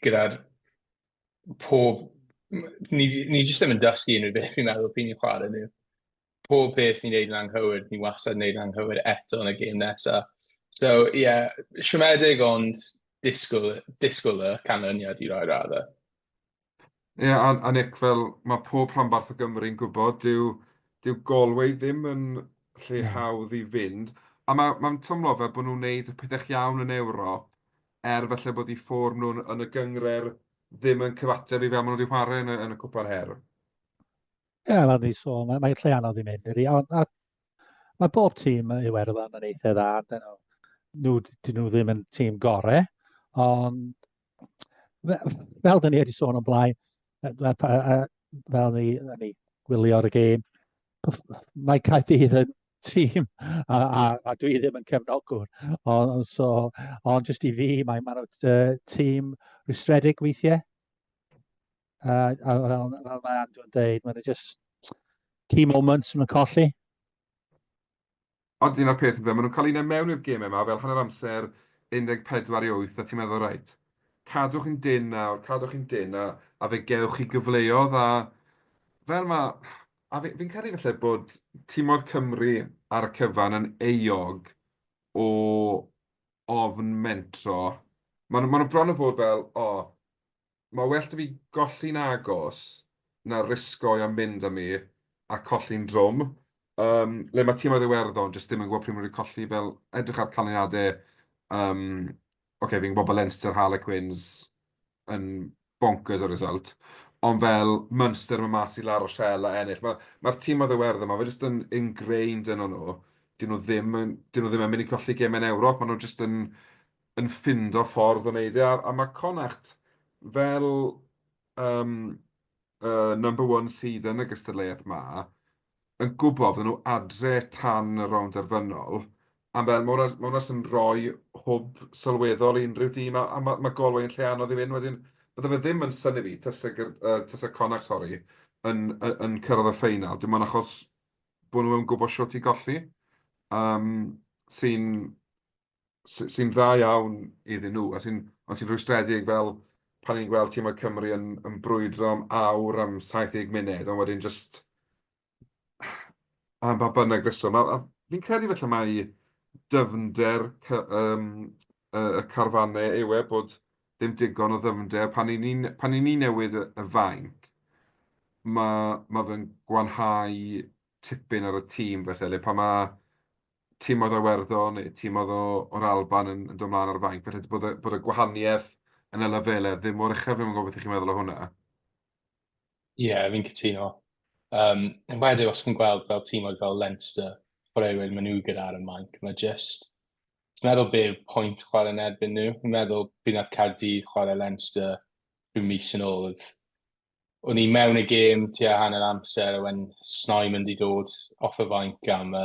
gyda'r pob... Ni jyst ddim yn dysgu unrhyw beth fi'n meddwl pryd ni'n chwarae nhw. Pob peth ni'n neud yn anghywir, ni wastad yn neud yn anghywir eto yn y gêm nesaf. So ie, yeah, siomedig ond disgwyl, disgwyl y canlyniad i rai raddau. Ie, yeah, a Nick, fel mae pob rhanbarth o Gymru'n gwybod, dyw Galway ddim yn lle hawdd i fynd. A mae'n ma teimlo fel bod nhw'n gwneud y pethau iawn yn Ewrop, er falle bod eu fform nhw'n yn y gynghrair ddim yn cyfateb i fel maen nhw wedi chwarae yn y Cwpan Her. Ie, yeah, fel ni sôn, mae'n mae lle anodd i mynd, ydy. Ond a, mae bob tîm Iwerddon yn eitha dda. Dyn nhw, nhw, dyn nhw ddim yn tîm gore, ond fel dyn ni wedi sôn o'n blaen, fel ni gwylio'r gêm, mae Caerdydd yn tîm a, a, a dwi ddim yn cefnogwr. Ond, so, ond jyst i fi, mae maen nhw'n tîm rwystredig weithiau. A fel mae Andrew yn deud, mae'n just key moments yn colli. Ond un o'r peth, maen nhw'n cael un mewn i'r gêm yma fel hanner amser 14-8, a ti'n meddwl, reit, cadwch chi'n dyn nawr, cadwch chi'n dyn, a fe gewch chi gyfleoedd, a fel mae... A fi'n fi credu falle bod timoedd Cymru ar y cyfan yn euog o ofn mentro. Maen nhw, ma nhw bron o fod fel, o, oh, mae well 'da fi golli'n agos na risgo i am mynd am mi a colli'n drwm. Le mae tîmoedd Iwerddon jyst ddim yn gwybod pryd maen nhw wedi colli, fel edrych ar canlyniadau. Oce, fi'n gwybod bod Leinster Harlequins yn bonkers o result, ond fel Munster yn mynd mas i La Rochelle a ennill. Mae'r ma tîmoedd Iwerddon, mae fe jyst yn ingrained yn nhw. Dyn nhw ddim yn mynd i colli gemau yn Ewrop, maen nhw jyst yn ffindo ffordd o wneud e. A mae Connacht fel number one seed yn y gystadleuaeth ma, yn gwybod fydden nhw adre tan y rownd derfynol, a fel mae hwnna, ma hwnna sy'n rhoi hwb sylweddol i unrhyw dîm, a ma Galway yn lle anodd i fynd wedyn. Bydde fe ddim yn synnu fi tase Connacht, sori, yn cyrraedd y ffeinal, dim ond achos bod nhw'n gwybod shwt i golli, sy'n dda iawn iddyn nhw, a sy'n ond sy'n rhwystredig fel pan ni'n gweld tîmoedd Cymru yn brwydro am awr am 70 munud, ond wedyn just am ba bynnag reswm. A fi'n credu felly mai dyfnder y carfannau yw e, bod ddim digon o ddyfnder. Pan 'y ni'n newid y fainc, mae fe'n gwanhau tipyn ar y tîm felly, le pan mae tîmoedd o Iwerddon neu tîmoedd o'r Alban yn dod mlaen ar y fainc, felly bod y gwahaniaeth yn y lefelau ddim mor uchel. Fi'n gwybod beth ych chi'n meddwl o hwnna. Ie, yeah, fi'n cytuno. Yn wedi os chi'n gweld fel tîmoedd fel Leinster, chwaraewyr maen nhw gyda ar y mainc, mae just... Ti'n meddwl be yw'r pwynt chwarae yn erbyn nhw? Fi'n meddwl pryd nath Caerdydd chwarae Leinster rhyw mis yn ôl, oedd o'n i mewn y gêm tua hanner amser a when Snyman di dod off y fainc am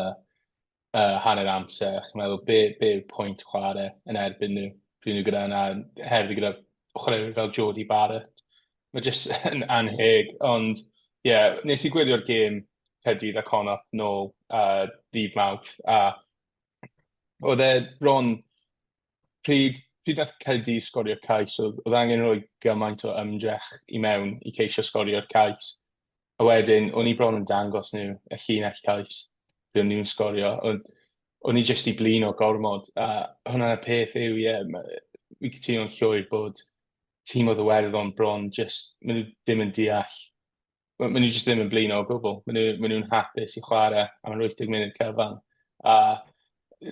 hanner amser. Chi'n meddwl, be yw'r pwynt chwarae yn erbyn nhw? Pryd nhw gyda yna, hefyd gyda chwaraewyr fel Jordie Barrett. Mae jyst yn anheg, ond ie, yeah, nes i gwylio'r gêm Caerdydd a Connacht nôl ddydd Mawrth, a oedd e bron pryd nath Caerdydd sgorio cais, oedd angen rhoi gymaint o ymdrech i mewn i ceisio sgorio'r cais. A wedyn, o'n i bron yn dangos nhw y llinell cais pryd o'n nhw'n sgorio. O'n i jyst i blino gormod, a hwnna'r peth yw, ie, yeah, fi'n cytuno'n llwyr bod tîm oedd Iwerddon bron just, maen nhw ddim yn deall, maen nhw jyst ddim yn blino o gwbl. Maen nhw'n hapus i chwarae am yr 80 munud cyfan. A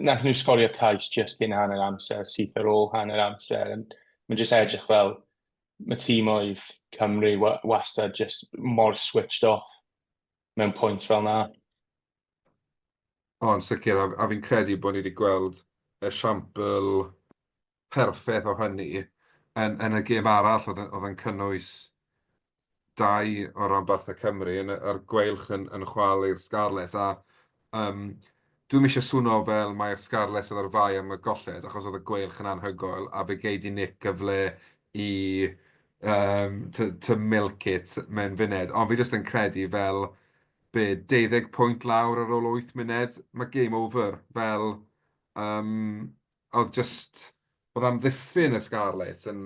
nath nhw sgorio cais just cyn hanner amser, syth ar ôl hanner amser. Mae'n jyst edrych fel mae tîmoedd Cymru wastad just mor switched off mewn pwynt fel na. O, yn sicr, a, a fi'n credu bod ni wedi gweld esiampl perffaith o hynny yn, yn y gêm arall oedd, oedd yn cynnwys dau o ranbarthau Cymru yn, a'r Gweilch yn, yn chwalu'r Scarlets. A um, dwi'm eisiau swno fel mae'r Scarlets oedd ar fai am y golled, achos oedd y Gweilch yn anhygoel, a fe gei di Nick gyfle i um, to, to milk it mewn funed. Ond fi jyst yn credu fel be, 12 pwynt lawr ar ôl 8 munud, mae game over. Fel, um, oedd just, oedd amddiffyn y Scarlets yn,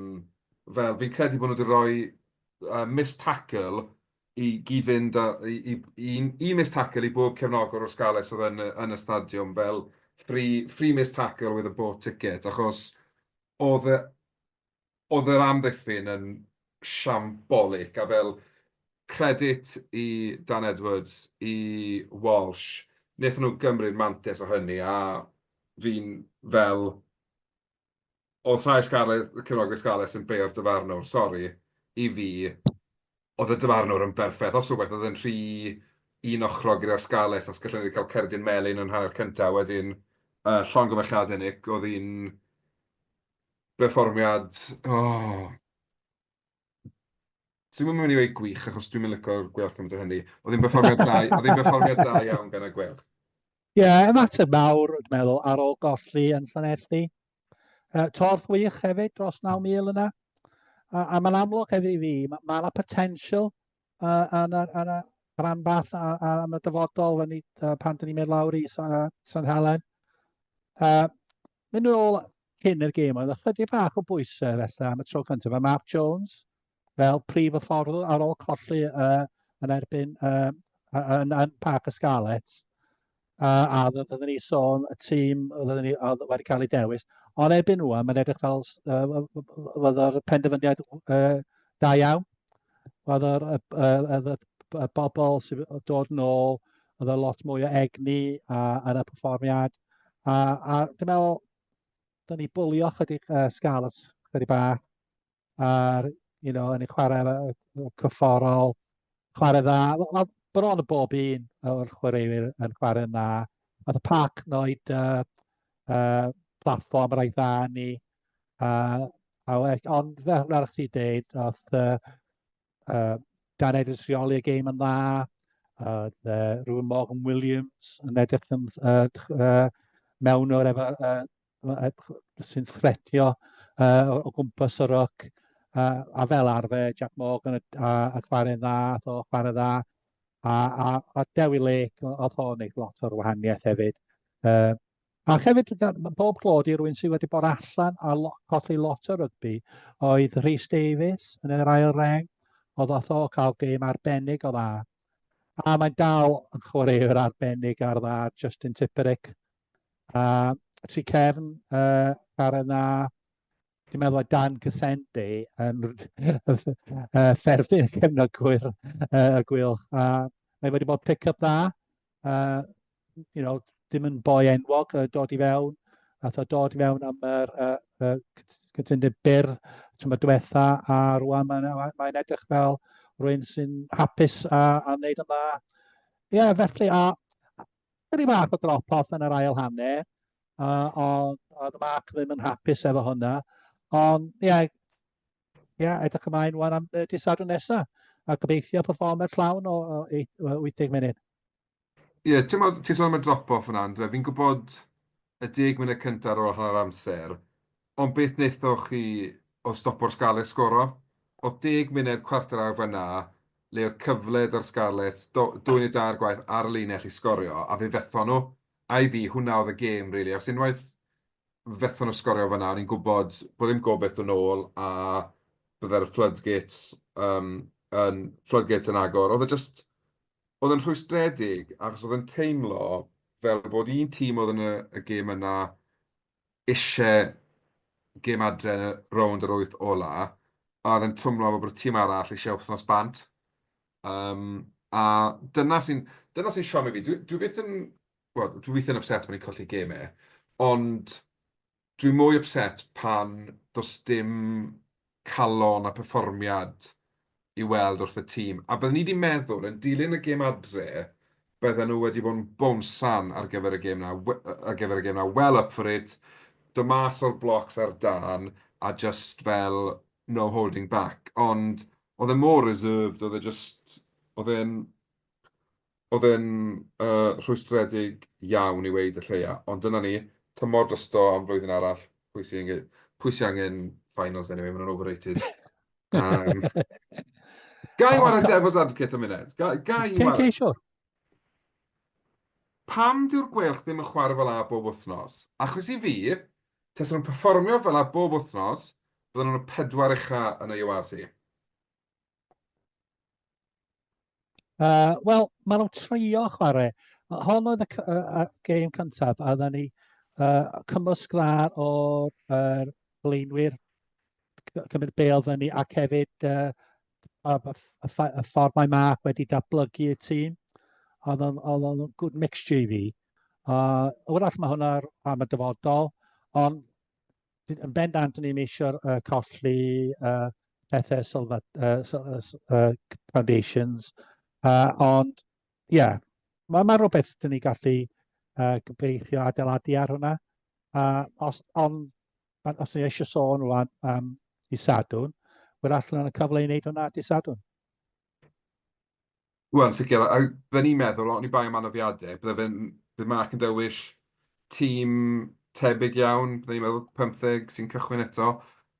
fel, fi'n credu bod nhw wedi rhoi missed tackle i gyd-fynd â, i, i, i, un missed tackle i bob cefnogwr o'r Scarlets oedd yn, yn y stadiwm, fel free, free missed tackle with a bought ticket, achos oedd y, oedd yr amddiffyn yn shambolic, a fel credit i Dan Edwards, i Walsh, wnaethon nhw gymryd mantais o hynny, a fi'n fel, oedd rhai Scarlets, cefnogwyr Scarlets yn beio'r dyfarnwr, sori, i fi, oedd y dyfarnwr yn berffaith. Os rhywbeth, oedd yn rhy un ochrog gyda'r Scarlets, os gallen ni wedi cael cerdyn melyn yn hanner cyntaf, wedyn uh, llongyfarchiadau Nick, oedd hi'n berfformiad, oh, Dwi'm yn mynd i weud gwych, achos dwi'm yn licio'r Gweilch cymaint o hynny. Oedd hi'n berfformiad da, oedd hi'n berfformiad da iawn gan y Gweilch. Ie, yeah, ymateb mawr, dwi'n meddwl, ar ôl golli yn Llanelli. Uh, torth wych hefyd, dros 9,000 yna. A, a mae'n amlwg hefyd i fi, mae yna ma potential uh, yn, y, yn y rhanbarth a, a, yn y dyfodol ni, uh, pan dyn ni'n mynd lawr i San, uh, San Helen. Uh, mynd yn ôl cyn yr gêm, oedd ychydig bach o bwysau felly am y tro cyntaf. Mae Mark Jones fel prif hyfforddwr ar ôl colli uh, yn erbyn uh, yn, yn Parc y Scarlets. Uh, a oedden ni sôn y tîm oedden ni oedd wedi cael ei dewis. Ond erbyn rwan, mae'n edrych fel uh, oedd o'r penderfyniad uh, da iawn. Oedd yr, y, y, y, y bobl sydd dod yn ôl, oedd y lot mwy o egni a, yn y perfformiad. A, a dwi'n meddwl, dyn ni bwlio chydig uh, Scarlets chydig bach a'r, you know, yn ei chwarae cyfforol, chwarae dda. Wel, bron y bob un o'r chwaraewyr yn chwarae dda. Oedd y parc noed uh, uh, platfform rhaid dda ni. Uh, a, ond fel fel chdi deud, oedd uh, uh, Dan Edwards rheoli y gêm yn dda, oedd uh, rhywun Morgan Williams yn edrych yn uh, uh, mewn o'r efo uh, sy'n thretio uh, o, o gwmpas y ryc, uh, a fel arfer Jack Morgan a, a, a chwarae'n dda, ath o chwarae dda, a, a, a Dewi Lake, oedd o'n gwneud lot o'r wahaniaeth hefyd. Uh, a hefyd, bob clod i rywun sydd wedi bod allan a lo, colli lot o rygbi, oedd Rhys Davies yn yr ail reng, oedd oedd o cael gêm arbennig o dda. A mae'n dal yn chwaraewr arbennig ar dda, Justin Tipuric. A tu cefn, uh, ar yna, dwi'n meddwl mae Dan Casendi yn uh, fferfyn cefnogwyr uh, y Gweilch. A mae wedi bod pick-up dda. Uh, you know, dim yn boi enwog uh, dod i fewn. Ath o dod i fewn am yr uh, uh, cytundeb byr tymor diwetha, a rwan mae'n mae edrych fel rhywun sy'n hapus a, a wneud yn dda. Ie, yeah, felly, a Chydig bach o drop-off yn yr ail hanner, uh, ond oedd Mark ddim yn hapus efo hwnna. Ond, ie, yeah, yeah, edrych ymlaen wan am y dydd Sadwrn nesaf, a gobeithio perfformiad llawn o, o 80 munud. Ie, yeah, ti'n ti sôn am y drop-off yna, Andre, fi'n gwybod y 10 munud cyntaf ar ôl hanner amser, ond beth wnaethoch chi o stopo'r Scarlets sgoro? Oedd 10 munud cwarter awr fan'na le oedd cyfle 'da'r Scarlets, do, dwy neu dair gwaith ar y linell i sgorio, a fe fethon nhw. A i fi, hwnna oedd y gêm, really. Os unwaith fethon nhw sgorio fan'na, o'n i'n gwybod bod ddim gobaith dod nôl, a byddai'r floodgates, um, yn, floodgates yn agor. Oedd e just, oedd yn rhwystredig, achos oedd yn teimlo fel bod un tîm oedd yn y, y gêm yna eisiau gêm adre yn y rownd yr wyth ola, a oedd e'n twmlo fel bod y tîm arall eisiau wythnos bant. Um, a dyna sy'n dyna sy'n siomi fi. Dwi, dwi byth yn... Wel, dwi byth yn upset pan ni'n colli gemau, ond dwi'n mwy upset pan does dim calon a perfformiad i weld wrth y tîm. A byddwn ni wedi meddwl, yn dilyn y gêm adre, Bydden nhw wedi bod yn bownsan ar gyfer y gêm 'na, ar gyfer y gêm 'na, well up for it, dod mas o'r blocs ar dân a just fel no holding back. Ond oedd e mor reserved, oedd e just, oedd e'n oedd e'n uh, rhwystredig iawn i weud y lleia. Ond dyna ni, tymor drosto am flwyddyn arall, pwy sy'n angen, pwy sy angen finals anyway, maen nhw'n overrated. Um, ga i wara Devil's Advocate am munud? Ga, ga i wara... Okay, sure. Pam dyw'r Gweilch ddim yn chwarae fel 'a bob wythnos? Achos i fi, tasen nhw'n perfformio fel 'a bob wythnos, bydden nhw'n y pedwar ucha yn y URC. Wel, maen nhw'n trio chwarae. Hon oedd y, y, y gêm cyntaf, a oedden ni cymysg dda o'r er blaenwyr cymryd bêl fyny ac hefyd y, y, y ffordd mae Mark wedi datblygu y tîm. Oedd o'n good mixture i fi. Wrach mae hwnna am y dyfodol, ond yn bendant o'n i'n eisiau colli pethau sylfa, foundations, ond ie, yeah, mae ma rhywbeth dyn ni gallu gobeithio adeiladu ar hwnna. Os, ond os ni eisiau sôn rwan am um, Sadwrn, wyr allan yn y cyfle i wneud hwnna di Sadwrn. Wel, yn sicr, a bydden ni'n meddwl, oni bai am anafiadau, bydde fe'n, bydd Mark yn dewis tîm tebyg iawn, bydden ni'n meddwl 15 sy'n cychwyn eto.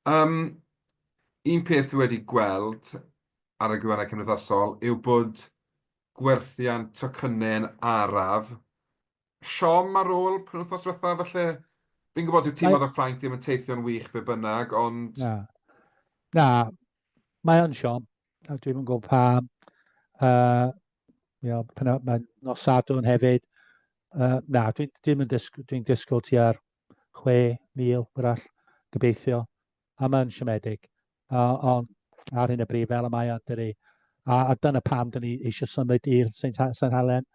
Um, un peth dwi wedi gweld ar y gwefannau cymdeithasol yw bod gwerthiant tocynnau'n araf. Siom ar ôl penwythnos diwetha, falle? Fi'n gwybod dyw tîmoedd o Ffrainc ddim yn teithio'n wych be bynnag, ond... Na, na, mae o'n siom. A dwi'm yn gwybod pam. You know, pan mae nos Sadwrn hefyd. Na, dwi'n dwi yn disgwyl, dwi'n disgwyl tua'r 6,000 wrach, gobeithio. A mae'n siomedig. Ond ar hyn o bryd fel y mae o'n dydi. A dyna pam dyn ni eisiau symud i'r St Helen.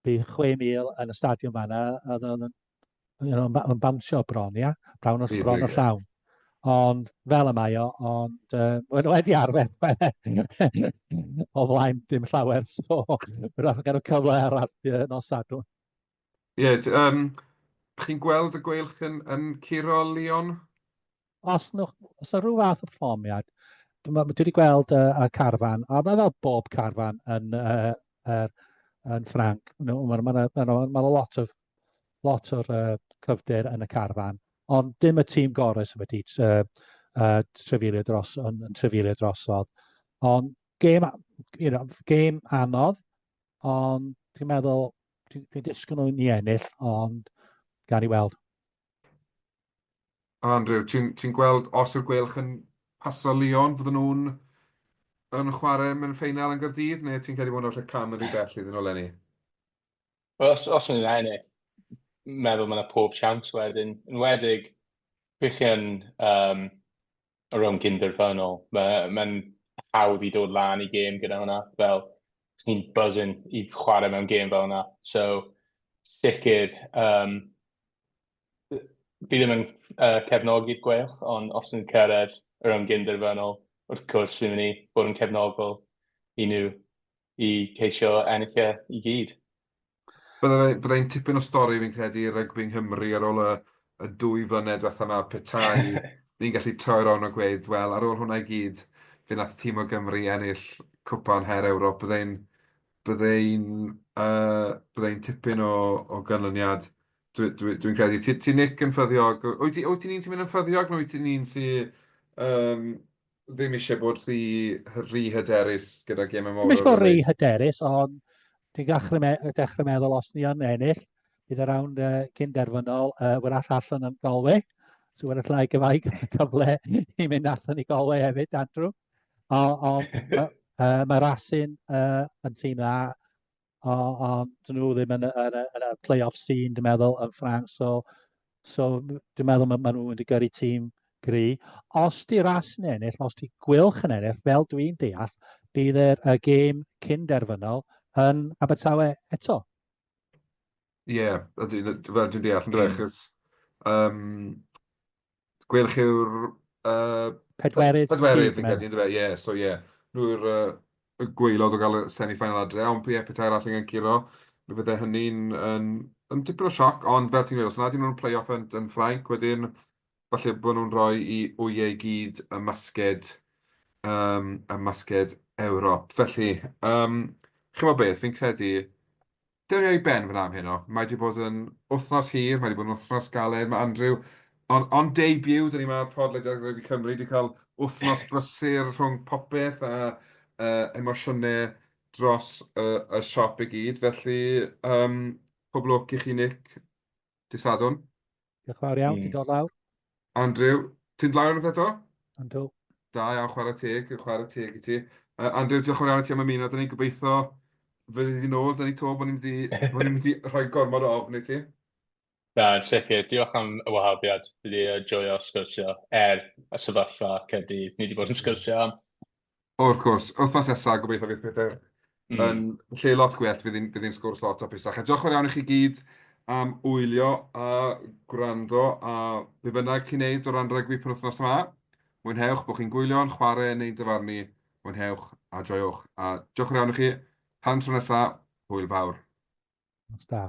Bydd 6,000 yn y stadiwm fanna, a oedd yn you know, yn bawnsio bron, ia? Bron, o, bron o llawn. Ond fel y mae o, ond maen nhw wedi arfer o flaen dim llawer, so rhaid gael cyfle arall nos Sadwrn. Ie, yeah, um, chi'n gweld y Gweilch yn, yn curo Lyon? Os, nhw, os yna rhyw fath o perfformiad, dwi wedi gweld y carfan, a mae fel bob carfan yn, yn Ffranc, mae ma, ma, ma, ma, ma lot, of, lot o'r cryfder yn y carfan, ond dim y tîm gorau sydd wedi trefeilio dros, yn, yn trefeilio drosodd. Ond gêm, you know, gêm anodd, ond dwi'n meddwl, dwi'n dwi disgwyl nhw i ennill, ond gan i weld. Andrew, ti'n ti gweld os yw'r Gweilch yn paso Lyon, fydden nhw'n yn chwarae mewn ffeinal yn Gaerdydd, neu ti'n credu bod nhw'n falle cam yn rhy bell iddyn nhw eleni? Wel, os, os maen nhw'n ennill, meddwl mae yna pob siawns wedyn. Yn wedig, pryd chi yn um, y rownd gynderfynol, mae'n ma hawdd i dod lan i gêm gyda hwnna. Fel, chi'n buzzing i chwarae mewn gêm fel hwnna. So, sicr, um, fi ddim yn cefnogi'r Gweilch, ond os nhw'n cyrraedd y rownd gyn-derfynol, wrth gwrs fi'n mynd i bod yn cefnogol i nhw i ceisio ennill e i gyd. Byddai'n tipyn o stori fi'n credu i rygbi yng Nghymru ar ôl y, y dwy flynedd diwetha yma, petai ni'n gallu troi rownd a gweud, wel, ar ôl hwnna i gyd, fe nath tîm o Gymru ennill cwpan Her Ewrop, byddai'n byddai'n uh, byddai'n tipyn o, o ganlyniad Dwi'n dwi, dwi credu. Ti, ti Nick yn ffyddiog? Wyt ti, wyt ti'n un sy'n mynd yn ffyddiog neu wyt ti'n un sy'n um, ddim eisiau bod rhy, rhy hyderus gyda gemau mawr? Ddim eisiau bod rhy hyderus, ond dwi'n dechrau, me dechrau meddwl os ni yn ennill, bydd y rownd cyn derfynol wrach allan yn Galway. So wrach lai gyfai cyfle i mynd allan i Galway hefyd, Andrew. Ond mae Racing yn tîm dda, ond dyn nhw ddim yn, yn, yn, yn y play-off scene, dwi'n meddwl, yn Ffranc. So, so dwi'n meddwl maen nhw wedi gyrru tîm gry. Os di ras yn ennill, os di Gweilch yn ennill, fel dwi'n deall, bydd yr y gêm cyn derfynol yn Abertawe eto. Ie, yeah, fel dwi'n deall, yn dweud, achos um, Gweilch yw'r... Uh, pedwerydd. Pedwerydd, fi'n credu, yndyfe? Ie, so ie. Nhw yw'r uh, y gwaelod o gael y semi-final adre, ond ie, petai arall yn curo, Mi fydde hynny'n yn, yn dipyn o sioc, ond fel ti'n gweud, os nad ydyn nhw'n play-off yn, yn Ffrainc, wedyn falle bod nhw'n rhoi i wyau i gyd y masged, um, y masged Ewrop. Felly, um, chi'n gwybod beth, fi'n credu, Dewn ni o'i ben fan'na am heno. Mae 'di bod yn wythnos hir, mae 'di bod yn wythnos galed. Mae Andrew, on, on debut, dyn ni 'ma ar podlediad Rygbi Cymru, 'di cael wythnos brysur rhwng popeth a uh, emosiynau dros y, y siop i gyd. Felly, um, pob lwc i chi, Nick, dydd Sadwrn. Diolch yn fawr iawn, mm. ti'n dod lawr. Andrew, ti'n dod lawr unwaith eto? Yndw. Da iawn, chwarae teg, chwarae teg i ti. Andrew, diolch yn fawr iawn i ti am ymuno, da ni'n gobeithio fyddi di nôl, da ni to, bod ni'n mynd i, bod ni'n mynd i rhoi gormod o ofn i ti. Na, yn sicr, diolch am y wahoddiad, fi wedi joio sgwrsio er y sefyllfa Caerdydd ni wedi bod yn sgwrsio am. Wrth gwrs, wythnos nesaf, gobeithio fydd pethau mm. yn lle lot gwell, fydd hi'n fydd hi'n sgwrs lot hapusach. A diolch yn fawr iawn i chi gyd am wylio a gwrando a be bynnag chi'n neud o ran rygbi penwythnos yma. Mwynhewch bod chi'n gwylio, yn chwarae neu'n dyfarnu. Mwynhewch a joiwch. A diolch yn fawr iawn i chi. Tan tro nesa, hwyl fawr. Nos da.